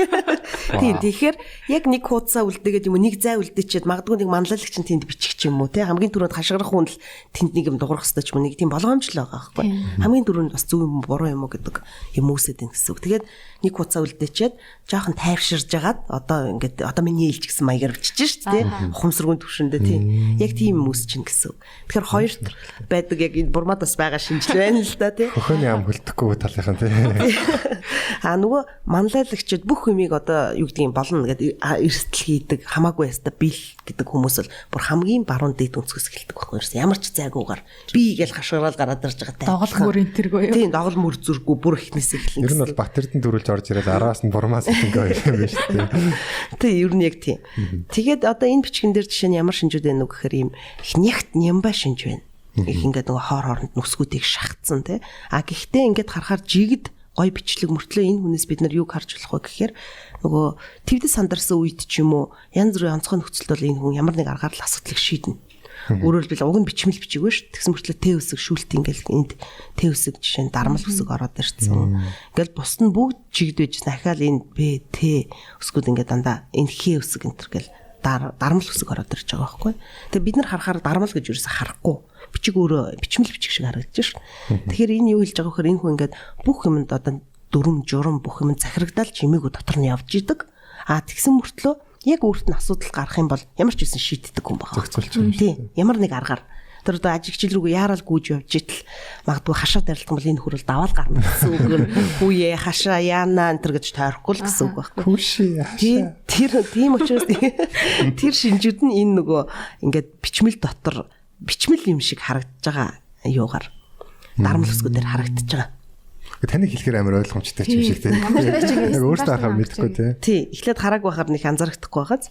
Тийм тэгэхээр яг нэг хуудасаа үлдээгээд юм уу нэг зай үлдээчихэд магадгүй нэг манлайлагч нь тэнд бичих ч юм уу тий хамгийн түрүүнд хашгирах хүн л тэнд нэг юм дуурах хэрэгтэй ч юм уу нэг тийм болгоомжлол байгаа байхгүй. Хамгийн түрүүнд бас зөв юм буруу юм уу гэдэг юм үүсээд байна гэсэн үг. Тэгээд нэг хуудасаа үлдээчихэд жоохон тайвширж жагаад одоо ингээд одоо миний ээлж гэсэн маягаар бичиж шүү дээ ухамсаргүйн төвшөндөө тийм яг тийм юм үүсэж чинь гэсэн үг. Тэгэхээр хоёрт байдаг яг энэ бурмад бас байгаа шинжил байна л да тий. Хөхөний ам хөлдөхгүй талынхан тий. А нөгөө манлайлагчид бүх юмыг одоо юу гэдгийг болно гэдэг эрсдэл хийдэг хамаагүй яста бил гэдэг хүмүүс бол бүр хамгийн баруун дэд өнцгөөс эхэлдэг байхгүй юу? Ямар ч зайгүйгээр би гэж хашгираал гараад ирж байгаа. Догол мөр энтергүй юу? Тийм догол мөр зүргүй бүр ихнээс эхэлнэ. Ер нь бол Бат-Эрдэнэ төрүүлж орж ирээд араас нь бурмаас ингээ юм байна шүү дээ. Тийм ер нь яг тийм. Тэгээд одоо энэ бичгэн дээр жишээ нь ямар шинжүүд байна вэ гэхээр ийм их нягт нямба шинж байна. Их ингээд нөгөө хоор хооронд нүсгүүдийг шахацсан тий. А гэхдээ ингээд харахаар жигд гой бичлэг мөртлөө энэ хүнээс бид нар юг харж болох вэ гэхээр нөгөө твдэс сандарсан үед ч юм уу янз бүрийн онцгой нөхцөлд бол энэ хүн ямар нэг аргаар л асуудлыг шийднэ. Өөрөөр хэлбэл уг нь бичмэл бичээгүй шүү. Тэгсэн мөртлөө Т үсэг шүүлт ингээл энд Т үсэг жишээ нь дармал үсэг ороод ирсэн. Ингээл бус нь бүгд чигд байжсэн. Ахаал энэ Б Т үсгүүд ингээд дандаа энэ Х үсэг энэ төр гэл дармал үсэг ороод ирж байгаа байхгүй. Тэгээ бид нар харахаар дармал гэж юусаа харахгүй. Бичиг өөрөө бичмэл бичиг шиг харагдаж шүү. Тэгэхээр энэ юу хэлж байгаа вэхээр энэ хүн ингээд бүх юмд одоо дүрм журам бүх юм захирагдаал чимээгүй дотор нь явж идэг. А тэгсэн мөртлөө яг өөрт нь асуудал гарах юм бол ямар ч үсэн шийддэг хүн байгаа. Зохицуулж байгаа. Тийм. Ямар нэг аргаар. Тэр одоо ажигчил рүүгээ яарал гүйж явж итэл магадгүй хашаа дайрлах юм бол энэ хөрөл даваал гарна гэсэн үг нь хүүе хашаа яана энэ төр гэж тойрохгүй л гэсэн үг байхгүй. Хүүшээ хашаа. Тэр тийм учраас тэр шинжүүд нь энэ нөгөө ингээд бичмэл дотор бичмэл юм шиг харагдаж байгаа юугаар дармал өсгүүдээр харагдаж байгаа. Таны хэлэхээр амар ойлгомжтой юм шиг тийм. Яг өөртөө хахаар мэдэхгүй тийм. Тий, эхлээд хараагүй байхаар нэг анзаарахгүй байгааз.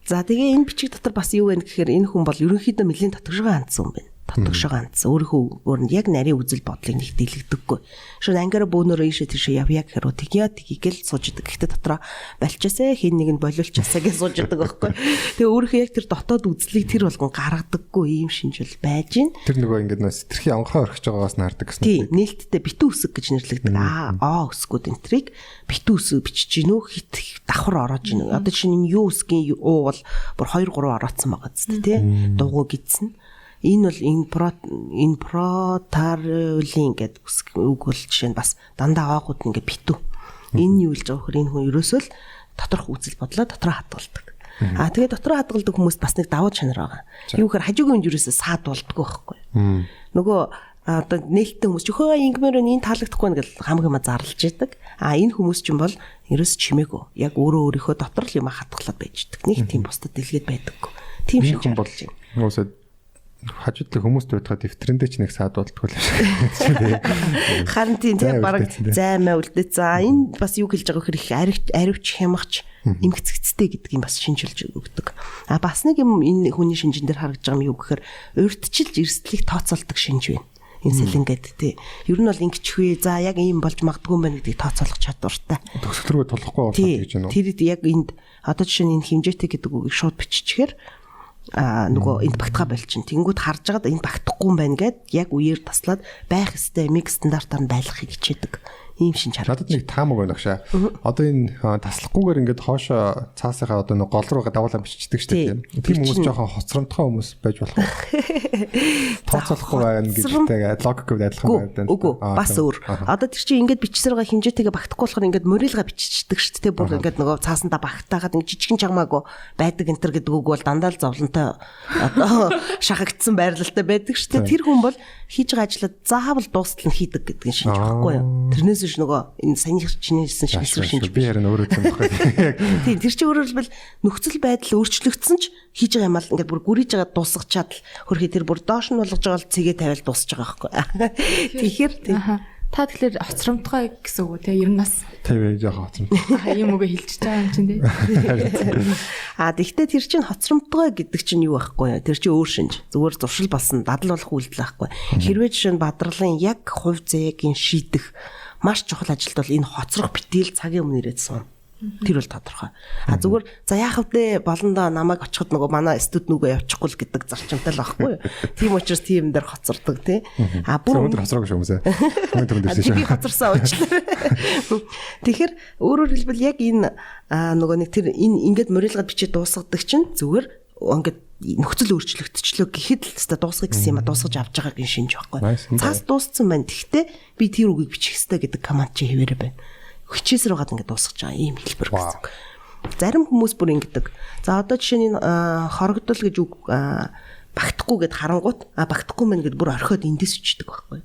За тэгээ энэ бичиг дотор бас юу вэ гэхээр энэ хүн бол ерөнхийдөө нэлийн татгшгаа хандсан юм байна. Татгшгаа хандсан. Өөрийнхөө өөр нь яг нарийн үзэл бодлыг нэг дэлгдэггүй. Шүн ангиараа бөөнөрөө ийшээ тийшээ явъя гэхээр тэгье тгийгэл сууж идэг. Гэхдээ дотроо болчихсаа хин нэг нь болиулчихсаа гэж сууж идэг байхгүй. Тэгээ өөрийнхөө яг тэр дотоод үзлийг тэр болгон гаргадаггүй ийм шинжил байж гин. Тэр нөгөө ингээд нөө сэтгэрхий онгохоо орхиж байгаагаас нь хардаг гэсэн. Тий, нээлттэй битүү үсэг гэж нэрлэгдэг. Аа, үсгүүд энтрийг битүү үсэг бичиж гинүү хит давхар ороож гинүү. Одоо жишээ нь энэ юу үсгийн уу бол бүр 2 3 ороодсон байгаа зү тий. Дугуй гидсэн. Энэ бол энэ протарулийн гэдэг үг бол жишээ нь бас дандаа оогууд ингээд битүү. Энэ юу хэлж байгаа вөхөр энэ хүн ерөөсөө л доторх үзэл бодлоо дотроо хадгалдаг. Аа тэгээ дотроо хадгалдаг хүмүүст бас нэг давуу чанар байгаа. Юу гэхээр хажуугийн хүнд ерөөсөө саад болдгоо байхгүй. Нөгөө одоо нээлттэй хүмүүс ч хөө ингэмээр энэ таалагдахгүй нэ гэл хамаг юма зарлж идэг. А энэ хүмүүс чинь бол ерөөс чимээгүй. Яг өөрөө өөрийнхөө дотор л юм хадгалаад байж идэг. Нэг тийм бусдад дэлгээд байдаггүй. Тийм шиг хүн бол уусаа хажуудлын хүмүүст байдгаа дэвтэрэндээ ч нэг саад болдгоо л юм шиг. Харин тийм тийм баг займаа үлдээсэн. Энэ бас юу хэлж байгаа вэхэр их аривч хямгч эмгцэгцтэй гэдэг юм бас шинжилж өгдөг. А бас нэг юм энэ хүний шинжин дээр харагдж байгаа юм юу гэхээр урьдчилж эрсдлийг тооцоолдог шинж байна. Энэ сэлэнгээд тий. Ер нь бол ингэчихвээ. За яг ийм болж магадгүй юм байна гэдгийг тооцоолох чадвартай. Төгсгөл рүү тулахгүй болоод гэж байна уу? Тэр яг энд одоо жишээ нь энэ хэмжээтэй гэдэг үгийг шууд биччихээр нөгөө энд багтгаа болчин. Тэнгүүд харж байгаад энд багтахгүй юм байна гэд яг үеэр таслаад байх ёстой эмиг стандартаар нь байлгахыг хичээдэг. Ийм шинж харагдаж. Надад нэг таамаг байна агшаа. Одоо энэ таслахгүйгээр ингээд хоошоо цаасынхаа одоо нэг гол руугаа давуулаа биччихдэг шүү дээ. Тийм хүмүүс жоохон хоцромтгой хүмүүс байж болох уу? Тооцоолохгүй байна гэдэгтэй логиктэй адилхан байна. Үгүй бас өөр. Одоо тэр чинь ингээд бичсээр байгаа хэмжээтэйгээ багтахгүй болохоор ингээд морилга биччихдэг шүү дээ. Бүр ингээд нөгөө цаасандаа багтаагаад ингээд жижигэн чагмаагүй байдаг энэ төр гэдэг үг бол дандаа л зовлонтой одоо шахагдсан байрлалтай байдаг шүү дээ. Тэр хүн бол хийж байгаа ажлаа заавал дуустал нь хийдэг гэдэг нь шинж байхгүй юу? Тэрнээс Тэрнээс биш нөгөө энэ саяны чиний хэлсэн шиг эсрэг шинж би харин өөрөө тийм байхгүй. Тийм тэр чинь өөрөөр хэлбэл нөхцөл байдал өөрчлөгдсөн ч хийж байгаа юм ал ингээд бүр гүрийж байгаа дуусгачаад л хөрхи тэр бүр доош нь болгож байгаа л цэгээ тавиал дуусч байгаа байхгүй. Тэгэхээр тийм. Та тэгэхээр хоцромтгой гэсэн үг үү те? Ер нь бас тийм жоохон хоцромтгой. Ийм үгээ хэлчихэж байгаа юм чинь те. А тэгтээ тэр чинь хоцромтгой гэдэг чинь юу байхгүй юу? Тэр чинь өөр шинж. Зүгээр зуршил болсон дадал болох үйлдэл байхгүй. Хэрвээ жишээ нь бадралын яг хувь зээгийн шийдэх маш чухал ажилд бол энэ хоцрох битэл цагийн өмнө ирээд суuna. Тэр бол тодорхой. А зүгээр за яах вэ болондоо намайг очиход нөгөө манай студ нүгөө явчихгүй л гэдэг зарчимтай л байхгүй юу. Тийм учраас тийм дээр хоцордог тий. А бүр өндөр хоцроогүй шүү хүмүүсээ. Хамгийн түрүүнд ирсэн шүү. Би хоцорсон уучлаарай. Тэгэхээр өөрөөр хэлбэл яг энэ нөгөө нэг тэр энэ ингээд морилгод бичиж дуусгадаг чинь зүгээр ингээд нөхцөл өөрчлөгдчихлөө гэхэд л өстой дуусгах гэсэн юм а дуусгаж авч байгаагийн шинж байхгүй. Цаас дууссан байна. Тэгтээ би тэр үгийг бичих ёстой гэдэг команд чи хэвээрээ байна. Хичээсээр байгаад ингээд дуусгаж байгаа ийм хэлбэр гэсэн. Зарим хүмүүс бүр ингэдэг. За одоо жишээ нь хорогдол гэж үг багтахгүй гэд харангуут а багтахгүй мэн гэд бүр орхиод эндээс өчдөг байхгүй.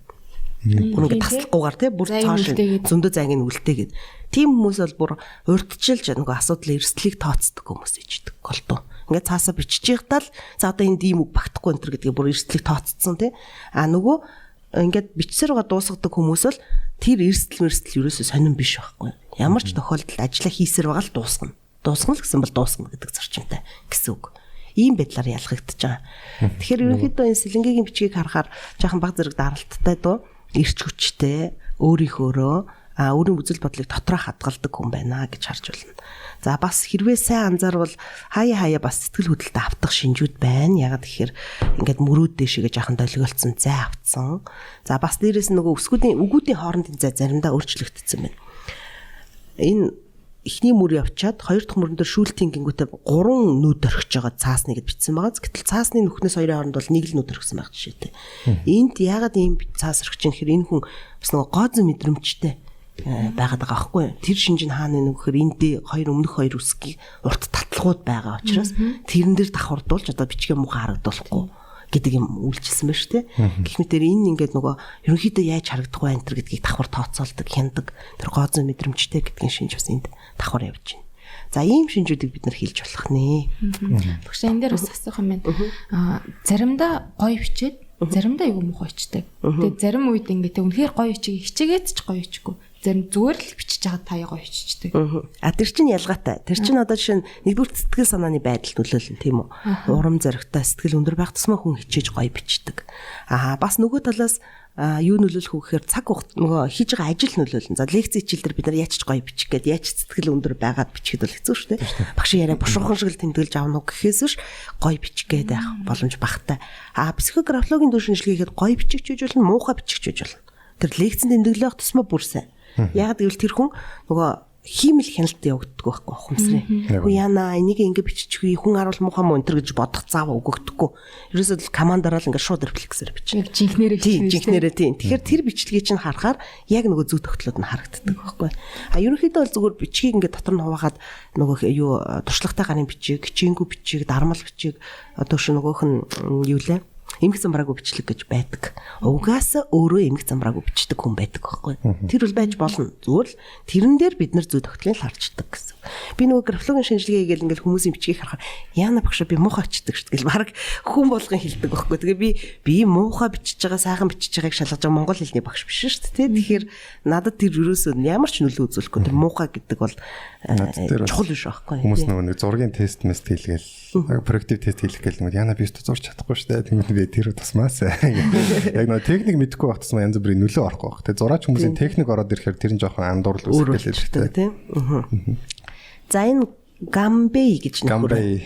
Бүр ингээд таслахгүйгээр те бүр цааш зөндөө зайг нь үлдээгээд. Тийм хүмүүс бол бүр урдчилж нөгөө асуудал эрсдлийг тооцдог хүмүүс ичдэг голдуу. Ингээд цаасаа бичиж явахдаа л за одоо энд ийм үг багтахгүй энэ төр гэдгийг бүр эрсдлийг тооцсон те. А нөгөө ингээд бичсээр байгаа дуусгадаг хүмүүс бол тэр эрсдэл мэрсдэл ерөөсөө сонирн биш байхгүй. Ямар ч тохиолдолд ажиллаа хийсээр байгаа л дуусгана. Дуусгана л гэсэн бол дуусгана гэдэг зарчимтай гэсэн үг. Ийм байдлаар ялгагдчихж байгаа. Тэгэхээр ерөнхийдөө энэ сэлэнгэгийн бичгийг харахаар жаахан баг зэрэг даралттай дуу, эрч хүчтэй, өөрийнхөөрөө өөрийн үзэл бодлыг дотроо хадгалдаг хүн байна гэж харж байна. За бас хэрвээ сайн анзаарвал хаяа хаяа бас сэтгэл хөдлөлтөд автах шинжүүд байна. Ягаад гэхээр ингээд мөрөөд дэшегээ жаахан долгиолцсон зай автсан. За бас дээрээс нь нөгөө өсгүүдийн үгүүдийн хоорондын зай заримдаа өөрчлөгдсөн байна. Энэ эхний мөр явчаад хоёр дахь мөрөн дээр шүүлтийн гингүүтээ 3 нүд орхиж байгаа цаасны гэд бичсэн байгаа. Гэтэл цаасны нүхнээс хоёрын хооронд бол нэг л нүд орхисон байх жишээтэй. Энд яагаад ийм цаас орхиж юм гэхээр энэ хүн бас нөгөө гооцон мэдрэмжтэй байгаад байгаа байхгүй юу. Тэр шинж нь хаана нэ гэхээр энд хоёр өмнөх хоёр үсгийг урт татлагууд байгаа учраас тэрэн дээр давхардуулж одоо бичгээ муухай харагдуулахгүй гэдэг юм үйлчилсэн байна шүү дээ. Гэх мэтэр энэ ингээд нөгөө ерөнхийдөө яаж харагдах вэ энэ төр гэдгийг давхар тооцоолдог, хяндаг тэр гооцон мэдрэмжтэй гэдгийн шинж бас энд давхар явж байна. За ийм шинжүүдийг бид нар хэлж болох нэ. Багш энэ дээр бас асуух юм байна. Заримдаа гоё бичээд заримдаа айгүй муухай бичдэг. Тэгээ зарим үед ингээд үнэхээр гоё бичиг хичээгээд ч гоё бичихгүй. Зарим зүгээр л бичиж байгаа та гоё биччихдэг. А тэр чинь ялгаатай. Тэр чинь одоо жишээ нь нэгдүгээр сэтгэл санааны байдал нөлөөлнө тийм үү? Урам зоригтой сэтгэл өндөр байх тусмаа хүн хичээж гоё бичдэг. Аа бас нөгөө талаас юу нөлөөлөх үү гэхээр цаг хугацаа нөгөө хийж байгаа ажил нөлөөлнө. За лекц хичээл дээр бид нар яаж ч гоё бичих гээд яаж ч сэтгэл өндөр байгаад бичихэд бол хэцүү шүү дээ. Багшийн яриа бушуухан шиг л тэмдэглэж авна уу гэхээс биш гоё бичих гээд байх боломж багтай. А психографологийн дүр шинжилгээ хийхэд гоё бичих ч үж болно, муухай бичих ч үж болно. Тэр лекцэн тэмдэглэх тусмаа бүр сайн. Яг гэвэл тэр хүн нөгөө хиймэл хяналт явагддаг байхгүй ухамсарын. Хүн яана энийг ингэ биччихвээ хүн харуул муухай муу энэ төр гэж бодох зав өгөгдөхгүй. Ерөөсөө л командаараа л ингэ шууд рефлексээр бичнэ. Жинхнэрээ бичнэ. Жинхнэрээ тийм. Тэгэхээр тэр бичлэгийг чинь харахаар яг нөгөө зүй тогтлууд нь харагддаг байхгүй. А ерөнхийдөө бол зүгээр бичгийг ингэ дотор нь хуваагаад нөгөө юу туршлагатай гарын бичиг, хичээнгүй бичиг, дармал бичиг одоо ш нөгөөх нь юу лээ? Эмх замбраагүй бичлэг гэж байдаг. Угаасаа өөрөө эмх замбраагүй бичдэг хүн байдаг байхгүй. Тэр бол байж болно. Зүгээр л тэрэн дээр бид нар зүй тогтлыг л харчдаг гэсэн. Би нөгөө графологийн шинжилгээ хийгээл ингээл хүмүүсийн бичгийг харахаар яана багш би муухай бичдэг шүү дээ гэл баг хүн болгон хэлдэг байхгүй. Тэгээ би муухай бичиж байгаа, сайхан бичиж байгааг шалгаж байгаа монгол хэлний багш биш шүү дээ. Тэгэхээр надад тэр ерөөсөө ямар ч нөлөө үзүүлэхгүй. Тэр муухай гэдэг бол чухал биш байхгүй. Хүмүүс нөгөө нэг зургийн тест мэст хийлгээл проектив тест хийлэх гэл нэг яана би өстө зурч чадахгүй шүү дээ. Тэгмэд би тэр тусмаас. Яг нөгөө техник мэдэхгүй байх тусмаа янз бүрийн нөлөө орохгүй байх. Тэгээ зураач хүмүүсийн техник ороод ирэхээр тэр нь жоохон андуурл үүсгэх гэлээ тийм. За энэ Гамбей гэж нөхөр.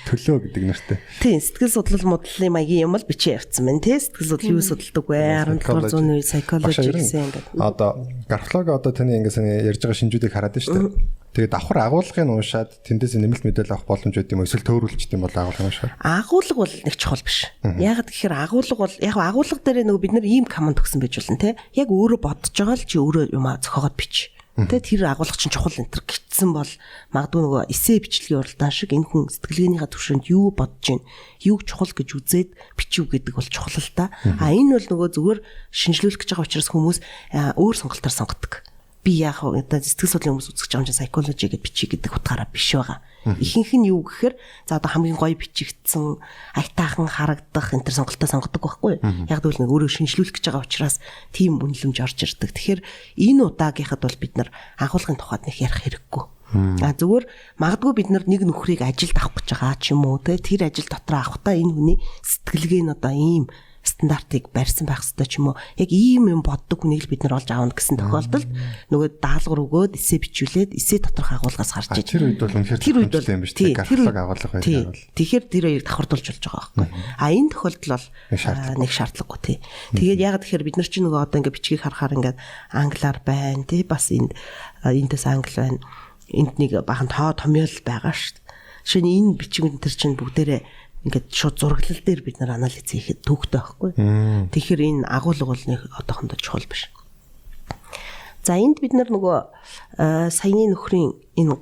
Төлөө гэдэг нэртэй. Тийм, сэтгэл судлал модлын маягийн юм л бичээ явцсан байна тий. Сэтгэл судлал юу судалдаг вэ? 17 дугаар зууны үе psychology гэсэн ингээд. Одоо графологи одоо таны ингээд ярьж байгаа шинжүүдийг хараад байна шүү дээ. Тэгээд давхар агуулгыг уншаад тэндээс нэмэлт мэдээлэл авах боломж өгд юм уу? Эсвэл төөрүүлчихдэг юм бол агуулгыг уншаад. Агуулга бол нэг чухал биш. Яагаад гэхээр агуулга бол яг агуулга дээр нөгөө бид нар ийм команд өгсөн байж болно тий. Яг өөрөө бодож байгаа л чи өөрөө юм зохиогоод бич. Тэ тэр агуулга чинь чухал энэ төр гитсэн бол магадгүй нөгөө эсээ бичлэгийн уралдаан шиг энэ хүн сэтгэлгээнийхээ төвшөнд юу бодож байна, юуг чухал гэж үзээд бичив гэдэг бол чухал л та. А энэ бол нөгөө зүгээр шинжлүүлэх гэж байгаа учраас хүмүүс өөр сонголтоор сонгодог. Би яах вэ? Одоо сэтгэл судлалын хүмүүс үзэж байгаа юм чинь psychology гэж бичиж гэдэг утгаараа биш байгаа. Ихэнх нь юу гэхээр за одоо хамгийн гоё бичигдсэн, аятайхан харагдах энэ төр сонголтоо сонгодог байхгүй. Яг гэвэл нэг өөрөө шинжлүүлэх гэж байгаа учраас тийм үнэлэмж орж ирдэг. Тэгэхээр энэ удаагийнхад бол бид нар агуулгын тухайд нэг ярих хэрэггүй. А зүгээр магадгүй бид нар нэг нөхрийг ажилд авах гэж байгаа ч юм уу те тэр ажил дотор авахдаа энэ хүний сэтгэлгээ нь одоо ийм стандартыг барьсан байх хэрэгтэй ч юм уу. Яг ийм юм боддог хүнийг л бид нар олж аавна гэсэн тохиолдолд нөгөө даалгавар өгөөд эсээ бичүүлээд эсээ доторх агуулгаас гарч иж. Тэр үед бол үнэхээр тохиолдол юм биш үү? Гаргалаг агуулга байдаг бол. Тэгэхээр тэр хоёрыг давхардуулж болж байгаа байхгүй. А энэ тохиолдол бол нэг шаардлагагүй тий. Тэгээд яг тэгэхээр бид нар чинь нөгөө одоо ингээ бичгийг харахаар ингээд англиар байна тий. Бас энд эндээс англи байна. Энд нэг бахан тоо томьёол байгаа шүү дээ. Жишээ нь энэ бичгэн төр чинь бүгдээрээ ингээд шууд зураглал дээр бид нар анализ хийхэд төвхтэй байхгүй. Тэгэхээр энэ агуулга бол нэг одоохондоо чухал биш. За энд бид нар нөгөө саяны нөхрийн энэ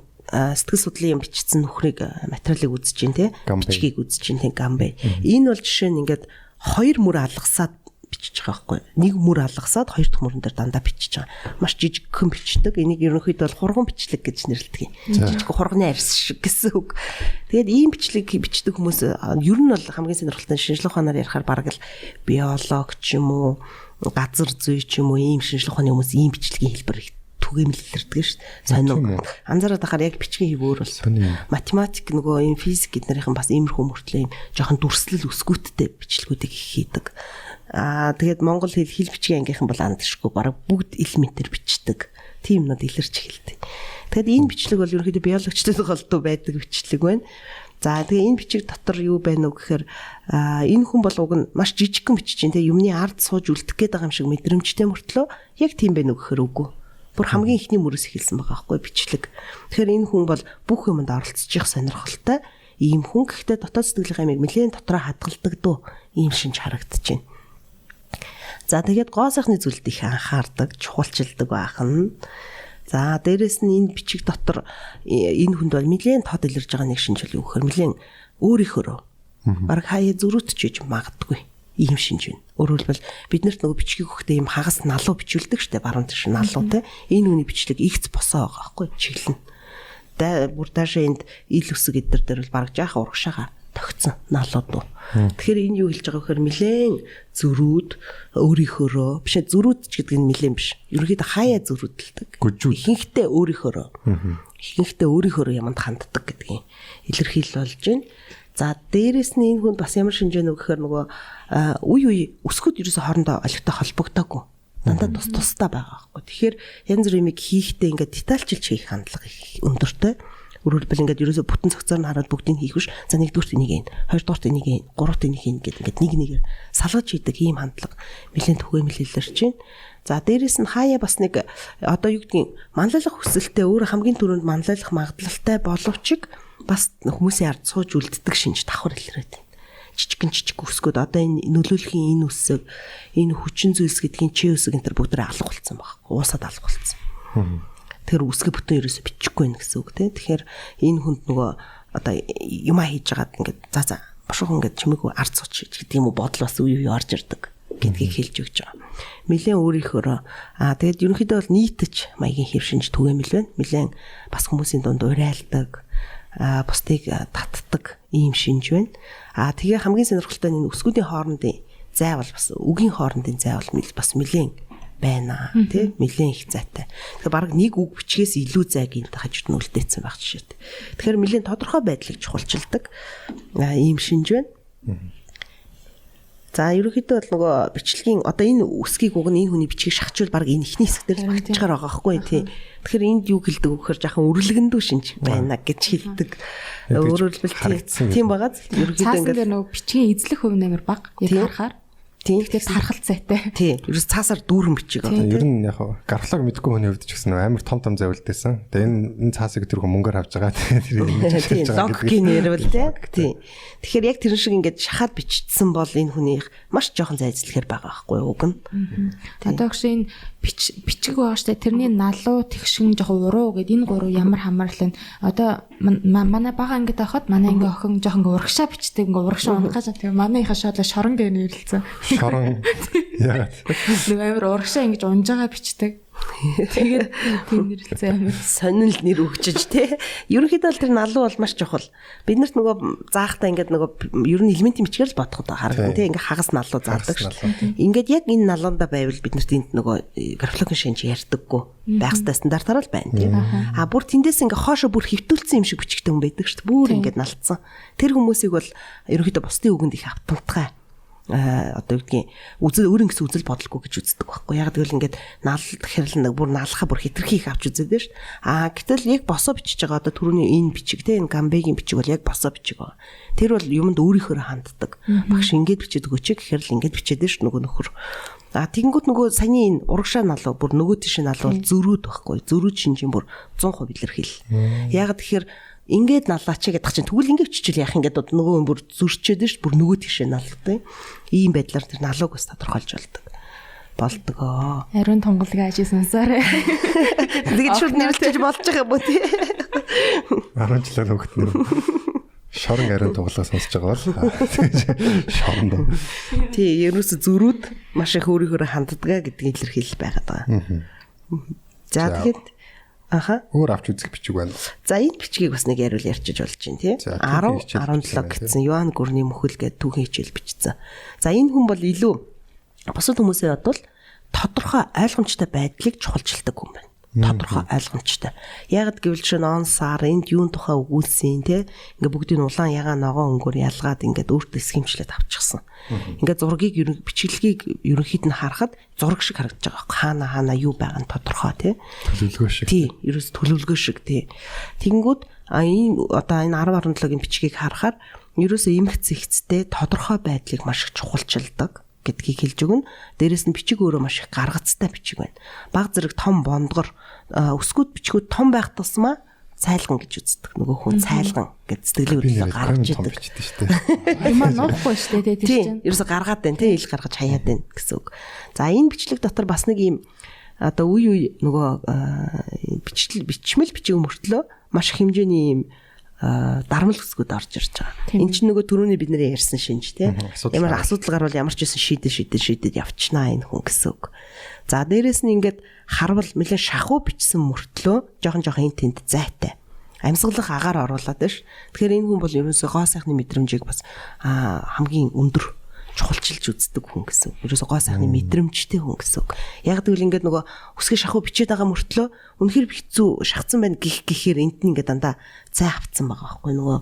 сэтгэл судлалын юм бичсэн нөхрийг материалыг үзэж чинь те бичгийг үзэж чинь те гамбэ. Энэ бол жишээ нь ингээд хоёр мөр алгасаад бичиж байгаа байхгүй. Нэг мөр алгасаад хоёр дахь мөрөн дээр дандаа бичиж байгаа. Маш жижигхэн бичдэг. Энийг ерөнхийдөө бол хурган бичлэг гэж нэрлэдэг юм. Жижиг хурганы арьс шиг гэсэн үг. Тэгээд ийм бичлэг бичдэг хүмүүс ер нь бол хамгийн сонирхолтой шинжлэх ухаанаар ярихаар бараг л биолог ч юм уу, газар зүй ч юм уу ийм шинжлэх ухааны хүмүүс ийм бичлэгийн хэлбэр их түгээмэл илэрдэг шүү дээ. Сонин. Анзаараад байхаар яг бичгийн хэв өөр болсон. Математик нөгөө ийм физик гэднэрийнхэн бас иймэрхүү мөртлөө ийм жоохон дүрслэл өсгүүттэй бичлэгүүдийг их хийдэг. Аа тэгээд монгол хэл хэл бичгийн ангийнхан бол андшгүй бараг бүгд элементээр бичдэг. Тийм юмнууд илэрч эхэлдэг. Тэгээд энэ бичлэг бол ерөнхийдөө биологчдод голдуу байдаг бичлэг байна. За тэгээ энэ бичиг дотор юу байна уу гэхээр энэ хүн бол уг нь маш жижигхэн бичиж чинь тэгээ юмны ард сууж үлдэх гээд байгаа юм шиг мэдрэмжтэй мөртлөө яг тийм байна уу гэхээр үгүй. Бүр хамгийн ихний мөрөөс эхэлсэн байгаа байхгүй бичлэг. Тэгэхээр энэ хүн бол бүх юмд оролцож явах сонирхолтой ийм хүн. Гэхдээ дотоод сэтгэлийн амийг нэлээд дотроо хадгалдаг дөө ийм шинж харагдаж байна. За тэгээд гоо сайхны зүйлд их анхаардаг, чухалчилдаг байх нь. За дээрэс нь энэ бичиг дотор энэ хүнд бол нэлээд тод илэрж байгаа нэг шинж юу гэхээр нэлээд өөрийнхөөрөө бараг хаяа зөрүүтч гэж магадгүй ийм шинж байна. Өөрөөр хэлбэл биднэрт нөгөө бичгийг өгөхдөө ийм хагас налуу бичүүлдэг штэ баруун тийш налуу те. Энэ хүний бичлэг игц босоо байгаа байхгүй чиглэн. Бүр даашаа энд ил үсэг эдэр дээр бол бараг жаахан урагшаага тогтсон налууд уу. Тэгэхээр энэ юу хэлж байгаа гэхээр нэлээд зөрүүд өөрийнхөөрөө биш зөрүүд ч гэдэг нь нэлээд биш. Ерөнхийдөө хаяа зөрүүдэлдэг. Ихэнхдээ өөрийнхөөрөө. Ихэнхдээ өөрийнхөөрөө яманд ханддаг гэдгийг илэрхийлэл болж байна. За дээрэс нь энэ хүнд бас ямар шинж вэ гэхээр нөгөө үе үе өсгүүд ерөөсө хоорондоо олигтой холбогдоогүй. Дандаа тус тусдаа байгаа байхгүй. Тэгэхээр янз бүрийн юмыг хийхдээ ингээд детальчилж хийх хандлага их өндөртэй. Өөрөөр хэлбэл ингээд ерөөсө бүтэн цогцоор нь хараад бүгдийг хийх биш. За нэгдүгüрт энийг хийн, хоёрдугаарт энийг хийн, гуравт энийг хийн гэд ингээд нэг нэгээр салгаж хийдэг ийм хандлага нэлээд түгээмэл илэрч байна. За дээрэс нь хаяа бас нэг одоо юу гэдгийг манлайлах хүсэлтэй өөр хамгийн түрүүнд манлайлах магадлалтай боловч бас хүмүүсийн ард сууж үлддэг шинж давхар илрээд байна. Жижигэн жижиг өсгөөд одоо энэ нөлөөлхийн энэ үсэг, энэ хүчин зүйлс гэдгийн чи үсэг энэ төр бүгд алга болсон баг. Уусаад алга болсон. Тэр үсгээ бүтэн ерөөсө бичихгүй байх гэсэн үг тийм. Тэгэхээр энэ хүнд нөгөө одоо юмаа хийж байгаад ингээд за за бошуухан ингээд чимээгүй ард сууч гэдэг юм уу бодол бас үе үе орж ирдэг гэдгийг хэлж өгч байгаа. Нилээн өөрийнхөөрөө тэгээд ерөнхийдөө бол нийтж маягийн хэв шинж түгээмэл байна. Нилээн бас хүмүүсийн дунд урайлдаг, бусдыг татдаг ийм шинж байна. Тэгээ хамгийн сонирхолтой нь энэ өсгүүдийн хоорондын зай бол бас үгийн хоорондын зай бол бас нилээн байна тий нэлээд их зайтай. Тэгэхээр бараг нэг үг бичгээс илүү зай гинт хажууд нь үлдээсэн байх жишээтэй. Тэгэхээр нэлээд тодорхой байдлыг чухалчилдаг ийм шинж байна. За ерөнхийдөө бол нөгөө бичлэгийн одоо энэ үсгийг уг нь энэ хүний бичгийг шахачвал бараг энэ ихний хэсэг дээр л багтчихаар байгаа байхгүй тий. Тэгэхээр энд юу хэлдэг вэ гэхээр жаахан үрлэгэндүү шинж байна гэж хэлдэг. Өөрөөр хэлбэл тийм байгааз ерөнхийдөө ингээд нөгөө бичгийн эзлэх хувь нь амар бага яг харахаар. Тийм. Тэгэхээр тархал зайтай. Тийм. Ерөөс цаасаар дүүрэн бичиг одоо. Ер нь яг гарфлаг мэдгүй хүний хувьд ч гэсэн амар том том зай үлдээсэн. Тэгээ энэ цаасыг тэр хүн мөнгөөр авч байгаа. Тэр ингэж байгаа гэдэг. Логикийн ярил тий. Тийм. Тэгэхээр яг тэрэн шиг ингээд шахаад бичсэн бол энэ хүнийх маш жоохон зай эзлэхээр байгаа байхгүй юу уг нь. Одоо гэж энэ бичиг байгаа штэ тэрний налуу тэгшин жоохон уруу гэд энэ гурав ямар хамаарлаа. Одоо манай бага ангид байхад манай анги охин жоохон ингээ урагшаа бичдэг ингээ урагшаа унахаж тэгээ манайхаа шоолоо шорон гэж нэрлэлсэн. Шорон яагаад? Нэг амар урагшаа ингэж унжаага бичдэг. Тэгээд тийм нэрлэлсэн амар сонин л нэр өгчөж те. Ерөнхийдөө л тэр налуу бол маш чухал. Бид нарт нөгөө заахтаа ингээд нөгөө ер нь элементийн бичгээр л бодоход харагдана те. Ингээ хагас налуу заадаг шүү. Ингээд яг энэ налуунда байвал бид нарт энд нөгөө графологийн шинж ярьдаггүй. Байх ёстой стандартаар л байна тийм. А бүр тэндээс ингээ хоошо бүр хөвтүүлсэн юм шиг бичгтэй хүн байдаг шүү. Бүр ингээд налцсан. Тэр хүмүүсийг бол ерөнхийдөө бусдын үгэнд их автамтгай одоо юу гэдгийг үзэл өөр ингэсэн үзэл бодолгүй гэж үздэг байхгүй. Яг тэгвэл ингээд нал гэхэрл нэг бүр налхаа бүр хитрхи их авч үзээд шүү. Аа гэтэл яг босоо бичиж байгаа одоо түрүүний энэ бичиг те энэ Гамбегийн бичиг бол яг босоо бичиг ба. Тэр бол юмд өөрийнхөө ханддаг. Багш ингээд бичээд өгөөч гэхэр л ингээд бичээд шүү нөгөө нөхөр. А тэгэнгүүт нөгөө саяны энэ урагшаа налуу бүр нөгөө тийш налуу бол зөрүүд байхгүй. Зөрүүд шинжийн бүр 100% илэрхийл. Яг тэгэхээр ингээд налаач гэдэг чинь тэгвэл ингээд биччихэл яах ингээд нөгөө хүн бүр зөрчөөд ш бүр нөгөө тийшээ налдаг. Ийм байдлаар тэр налууг бас тодорхойлж болдог. Болдгоо. Ариун тунгалгийн ажил сонсоорой. Тэгээд шууд нэрлэж болж байгаа юм уу тий? 10 жилээр хөгт нэр. Шорон ариун тунгалгаа сонсож байгаа бол шорон доо. Тий, ерөөсө зөрүүд маш их өөрийнхөө ханддгаа гэдгийг илэрхийлэл байгаад байгаа. За тэгэхэд аха. Өөр авч үзэх бичиг байна. За энэ бичгийг бас нэг яриул ярьчиж болж байна тий. 10 17 гэсэн Йоан гүрний мөхөл гэдэг түүхийн хичээл бичсэн. За энэ хүн бол илүү бусад хүмүүсээ бодвол тодорхой ойлгомжтой байдлыг чухалчилдаг хүн байна. Тодорхой ойлгомжтой. Яг гэвэл жишээ нь он сар энд юун тухай өгүүлсэн тий. Ингээ бүгдийг улаан ягаан ногоон өнгөөр ялгаад ингээд өөртөө схемчлээд авчихсан. Ингээд зургийг бичиглэгийг ерөнхийд нь харахад зураг шиг харагдаж байгаа. Хаана хаана юу байгаа нь тодорхой тий. Төлөвлөгөө шиг. Тий, ерөөс төлөвлөгөө шиг тий. Тэгэнгүүт энэ одоо энэ 10 17-гийн бичгийг харахаар ерөөсөө эмх зэгцтэй тодорхой байдлыг маш их чухалчилдаг гэдгийг хэлж өгнө. Дээрэс нь бичиг өөрөө маш их гаргацтай бичиг байна. Баг зэрэг том бондгор өсгүүд бичгүүд том байх тусмаа цайлган гэж үздэг. Нөгөө хүн цайлган гэж сэтгэлийн хөдлөлөө гаргаж идэг. Юм нуухгүй шүү дээ тэр чинь. Ерөөсө гаргаад байна тий, ил гаргаж хаяад байна гэсэн үг. За энэ бичлэг дотор бас нэг юм одоо үе үе нөгөө бичмэл бичиг мөртлөө маш их хэмжээний юм дармал өсгүүд орж ирж байгаа. Энд чинь нөгөө түрүүний бид нэр ярьсан шинж тий. Ямар асуудал гарвал ямар ч байсан шийдээ явчнаа энэ хүн гэсэн үг. За дээрэс нь ингээд харвал нэлээд шахуу бичсэн мөртлөө жоохон жоохон энэ тэнд зайтай. Амьсгалах агаар оруулаад байна ш. Тэгэхээр энэ хүн бол ерөөсөө гоо сайхны мэдрэмжийг бас хамгийн өндөр чухалчилж үздэг хүн гэсэн. Ерөөсөө гоо сайхны мэдрэмжтэй хүн гэсэн үг. Яг тэгвэл ингээд нөгөө өсгөө шахуу бичээд байгаа мөртлөө үнэхэр хэцүү шахацсан байна гих гэхээр энд нь ингээд дандаа зай авцсан байгаа байхгүй нөгөө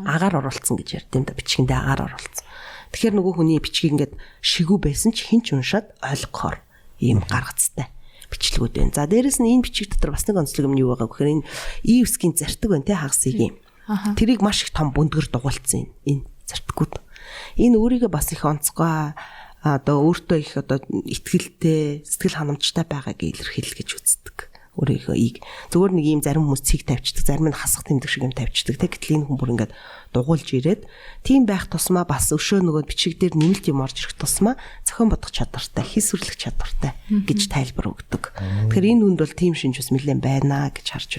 агаар оруулсан гэж ярьд юм да, бичгэндээ агаар оруулсан. Тэгэхээр нөгөө хүний бичгийг ингээд шигүү байсан ч хин ч уншаад ойлгохоор ийм гаргацтай бичлэгүүд байна. За дээрэс нь энэ бичиг дотор бас нэг онцлог юм юу байгаа гэхээр энэ и үсгийн зартиг байна те хагас игийн. Тэрийг маш их том бүндгэр дугуйлцсан энэ зартгууд. Энэ өөрийгөө бас их онцгой одоо өөртөө их одоо итгэлтэй, сэтгэл ханамжтай байгааг илэрхийлэл гэж үздэг. Өөрийнхөө ийг зүгээр нэг ийм зарим хүмүүс цэг тавьчихдаг, зарим нь хасах тэмдэг шиг юм тавьчихдаг. Тэг гэтэл энэ хүн бүр ингээд дугуйлж ирээд тийм байх тусмаа бас өшөө нөгөө бичиг дээр нэмэлт юм орж ирэх тусмаа зохион бодох чадвартай, хийсвэрлэх чадвартай гэж тайлбар өгдөг. Тэгэхээр энэ хүнд бол тийм шинж бас нэлээд байна гэж харж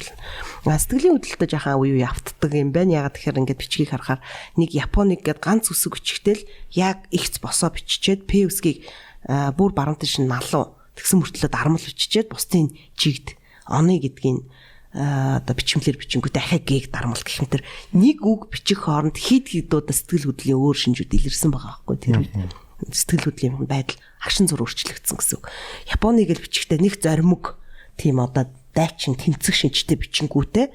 байна. Сэтгэлийн хөдлөлтөд жаахан үе үе автдаг юм байна. Ягаад тэгэхээр ингээд бичгийг харахаар нэг Японыг гээд ганц үсэг бичгтэл яг ихц босоо биччихэд П үсгийг бүр баруун тийш нь налуу тэгсэн мөртлөө дармал биччихэд бусдын чигд оны гэдгийг одоо бичмлэр бичингүү дахиад гээг дармал гэх мэтэр нэг үг бичих хооронд хид хидүүдээ сэтгэл хөдлөлийн өөр шинжүүд илэрсэн байгаа байхгүй тэр үед сэтгэл хөдлөлийн байдал агшин зур өөрчлөгдсөн гэсэн үг. Японыг л бичихдээ нэг зоримог тийм одоо дайчин тэмцэх шинжтэй бичингүүтээ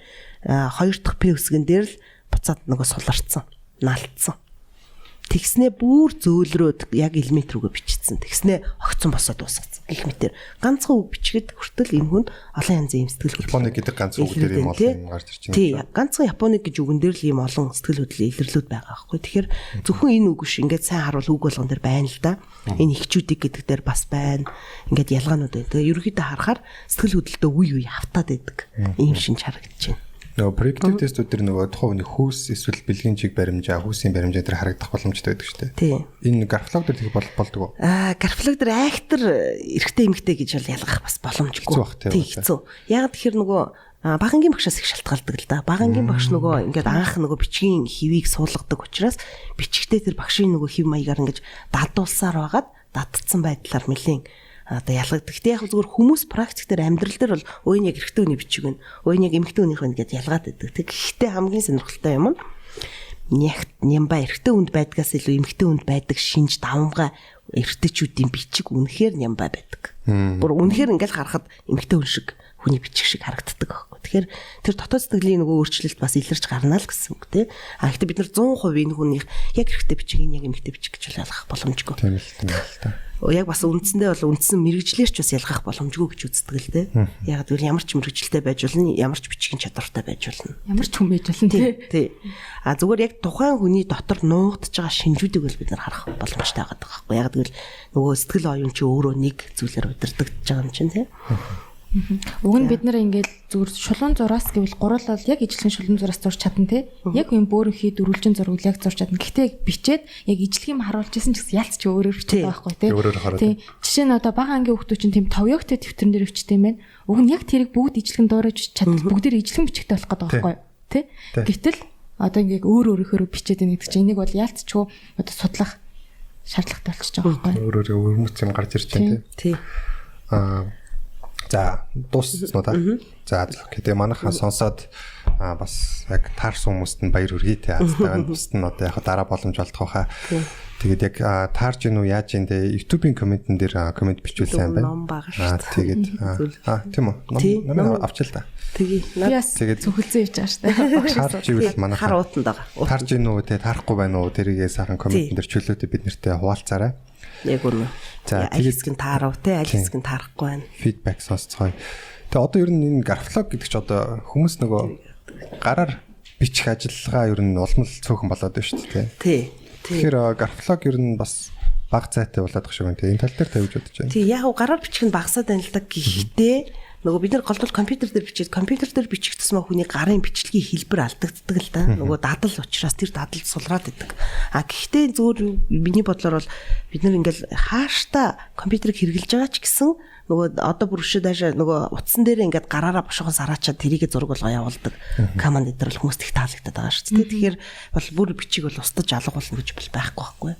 хоёр дахь П үсгэн дээр л буцаад нөгөө суларцсан, налцсан. Тэгснээ бүр зөөлрөөд яг элемент рүүгээ бичсэн. Тэгснээ огцон босоо дуусгацсан. Гэх мэтэр ганцхан үг бичгээд хүртэл энэ хүнд олон янзын юм сэтгэл хөдлөл. Японы гэдэг ганц үг дээр юм олон юм гарч ирж байна. Тий, ганцхан Японы гэж үгэн дээр л ийм олон сэтгэл хөдлөл илэрлүүд байгаа байхгүй. Тэгэхээр зөвхөн энэ үг биш ингээд сайн харуул үг болгон дээр байна л да. Энэ ихчүүдийг гэдэг дээр бас байна. Ингээд ялгаанууд байна. Тэгээ ерөнхийдөө харахаар сэтгэл хөдлөлтөө үе үе хавтаад байдаг. Ийм шинж харагдаж байна. Нөгөө predictive тестүүд төр нөгөө тухайн хүний хүйс эсвэл бэлгийн чиг баримжаа, хүүсийн баримжаа дээр харагдах боломжтой байдаг шүү дээ. Энэ гарфлог дээр тэгэх болдог уу? Гарфлог дээр айхтар эрэгтэй эмэгтэй гэж бол ялгах бас боломжгүй. Тийм, хэцүү. Яг тэгэхээр нөгөө багангийн багшаас их шалтгаалдаг л да. Багангийн багш нөгөө ингээд анх нөгөө бичгийн хэвийг суулгадаг учраас бичгтээ тэр багшийн нөгөө хэв маягаар ингээд дадуулсаар байгаад дадцсан байдлаар нэлийн одоо ялгагддаг. Гэтэ яг зүгээр хүмүүс практик дээр амьдрал дээр бол өө энэ яг эрэгтэй хүний бичиг байна. Өө энэ яг эмэгтэй хүнийх байна гэдээ ялгаад байдаг. Тэг гэхдээ хамгийн сонирхолтой юм нь нямба эрэгтэй хүнд байдгаас илүү эмэгтэй хүнд байдаг шинж давамгай эрэгтэйчүүдийн бичиг үнэхээр нямба байдаг. Бүр үнэхээр ингээл харахад эмэгтэй хүн шиг хүний бичиг шиг харагддаг байхгүй. Тэгэхээр тэр дотоод сэтгэлийн нөгөө өөрчлөлт бас илэрч гарна л гэсэн үг тий. А гэхдээ бид нар 100% энэ хүнийх яг эрэгтэй бичиг энэ яг эмэгтэй бичиг гэж ялгах боломжгүй. Тийм л тийм л та. Яг бас үндсэндээ бол үндсэн мэрэгжлэр ч бас ялгах боломжгүй гэж үздэг л дээ. Яг гэвэл ямар ч мэрэгжилтэй байж болно, ямар ч бичгийн чадвартай байж болно. Ямар ч хүн байж болно тий. Тий. А зүгээр яг тухайн хүний дотор нуугдж байгаа шинжүүдийг бол бид нар харах боломжтой байгаа байхгүй. Яг гэвэл нөгөө сэтгэл оюун чи өөрөө нэг зүйлээр удирдагдж байгаа юм чинь тий. Уг нь бид нар ингээд зүгээр шулуун зураас гэвэл гурвал бол яг ижлэгэн шулуун зураас зурч чадна те. Яг юм бөөрөнхий дөрвөлжин зургийг яг зурч чадна. Гэхдээ яг бичээд яг ижлэг юм харуулж исэн ч гэсэн ялц чи өөрөөр бичээд байгаа байхгүй те. Тий. Жишээ нь одоо бага ангийн хүүхдүүд чинь тийм товёогтой тэмдэгтэр дээр бичдэг юм байна. Уг нь яг тэрийг бүгд ижлэгэн дуурайж чадвал бүгдээр ижлэгэн бичгтэй болох гэдэг байхгүй те. Гэтэл одоо ингээд өөр өөрөөхөө бичээд байна гэдэг чинь энийг бол ялц ч одоо судлах шаардлагатай болчихж байгаа байхгүй. Өөр өөрөөр өрмөц юм гарч ирж байна те. Тий. За дууссан уу та? За окей. Тэгээ манайхаа сонсоод бас яг таарсан хүмүүст нь баяр хүргэе те. Азтай байна. Бусд нь одоо яг дараа боломж олдох байхаа. Тэгээд яг таарж гин үү яаж гин те YouTube-ийн комментэн дээр коммент бичвэл сайн байна. Тэгээд тийм үү? Номыг авчил та. Тэгээ. Тэгээд цөхөлзөн явж байгаа шүү дээ. Таарч ивэл манайхаа хар уутанд байгаа. Таарж гин үү те таарахгүй байна уу тэрийгээ сайхан комментэн дээр чөлөөтэй бид нартэй хуваалцаарай. Яг үнэ. За аль хэсэг нь таарав те аль хэсэг нь таарахгүй байна. Фидбек сонсцгоё. Тэгээ одоо ер нь энэ гарфлог гэдэг чи одоо хүмүүс нөгөө гараар бичих ажиллагаа ер нь улам л цөөхөн болоод байна шүү дээ. Тий. Тэгэхээр гарфлог ер нь бас баг зайтай болоод байгаа шиг байна те. Энэ тал дээр тавьж бодож байна. Тий, яг гараар бичих нь багасаад байна л да. Гэхдээ нөгөө бид нар голдвол компьютер дээр бичээд компьютер дээр бичих тусмаа хүний гарын бичлэгийн хэлбэр алдагддаг л да. Нөгөө дадал учраас тэр дадал сулраад идэг. А гэхдээ зүгээр миний бодлоор бол бид нар ингээл хааштай компьютерыг хэрэглэж байгаа ч гэсэн нөгөө одоо бүр өшөө даашаа нөгөө утсан дээр ингээд гараараа бошгон сараачаад тэрийгэ зураг болгоо явуулдаг команд дээр л хүмүүст их таалагдаад байгаа шүү дээ. Тэгэхээр бол бүр бичиг бол устдаж алга болно гэж бол байхгүй байхгүй.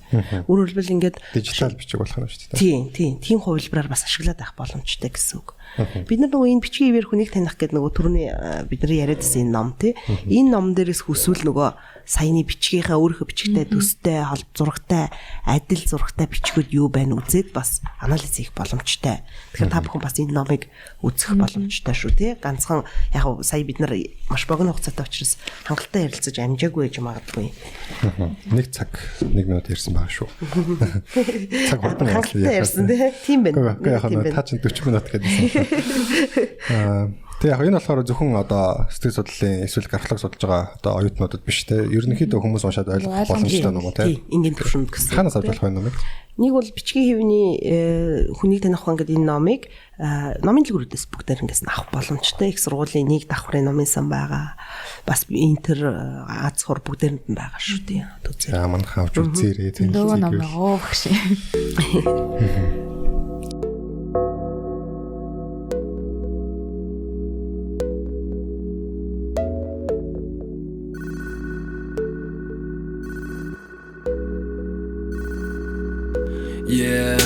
Өөрөөр хэлбэл ингээд дижитал бичиг болох нь шүү дээ. Тийм, тийм. Тийм хувилбараар бас ашиглаад байх боломжтой гэсэн үг. Бид нар нөгөө энэ бичгийн ивэр хүнийг таних гэдэг нөгөө түрүүний бид нар яриад байсан энэ ном тий. Энэ ном дээрээс хүсвэл нөгөө саяны бичгийнхаа өөрийнхөө бичгтэй төстэй, холб зурагтай, адил зурагтай бичгүүд юу байна үзээд бас анализ хийх боломжтой. Тэгэхээр та бүхэн бас энэ номыг үзэх боломжтой шүү тий. Ганцхан яг сая бид нар маш богино хугацаатай учраас хангалттай ярилцаж амжаагүй байж магадгүй. 1 цаг 1 минут ярьсан байгаа шүү. Цаг хурдан ярьсан тий. Тийм байна. Яг та чинь 40 минут гэдсэн. Тэгээ яг энэ болохоор зөвхөн одоо сэтгэл судлалын эсвэл графлог судалж байгаа одоо оюутнуудад биш те. Ерөнхийдөө хүмүүс уншаад ойлгох боломжтой ном уу те. Энгийн төвшөнд гэсэн. Ханаас авч болох вэ номыг? Нэг бол бичгийн хэвний хүнийг таних ухаан гэдэг энэ номыг номын дэлгүүрүүдээс бүгдээр ингээс авах боломжтой. Их сургуулийн нэг давхрын номын сан байгаа. Бас интер Аз хур бүгдээрэнд нь байгаа шүү дээ. За манайхан авч үзээрэй. Дөө ном аа багш. Yeah,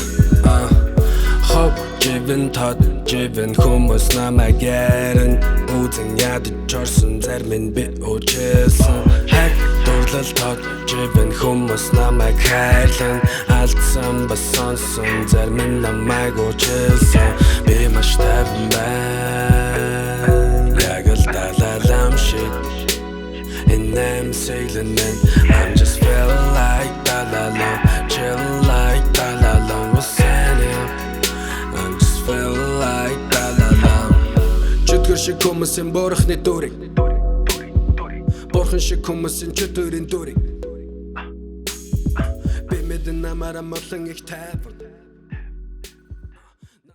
hope живэн тод живэн хүмүүс намайг ярин үзэн ядаж орсон зарим нь би үжилсэн хаг дурлал тод живэн хүмүүс намайг хайрлан алдсан бас сонсон зарим нь намайг үжилсэн би маш тайван байна яг л далалам шиг and I'm sailing man I'm just feel like Dalai Үлгэр шиг хүмүүсийн бурхны дүрийг. Бурхан шиг хүмүүсийн чөтгөрийн дүрийг. Би мэдэн намаараа молон их тайван.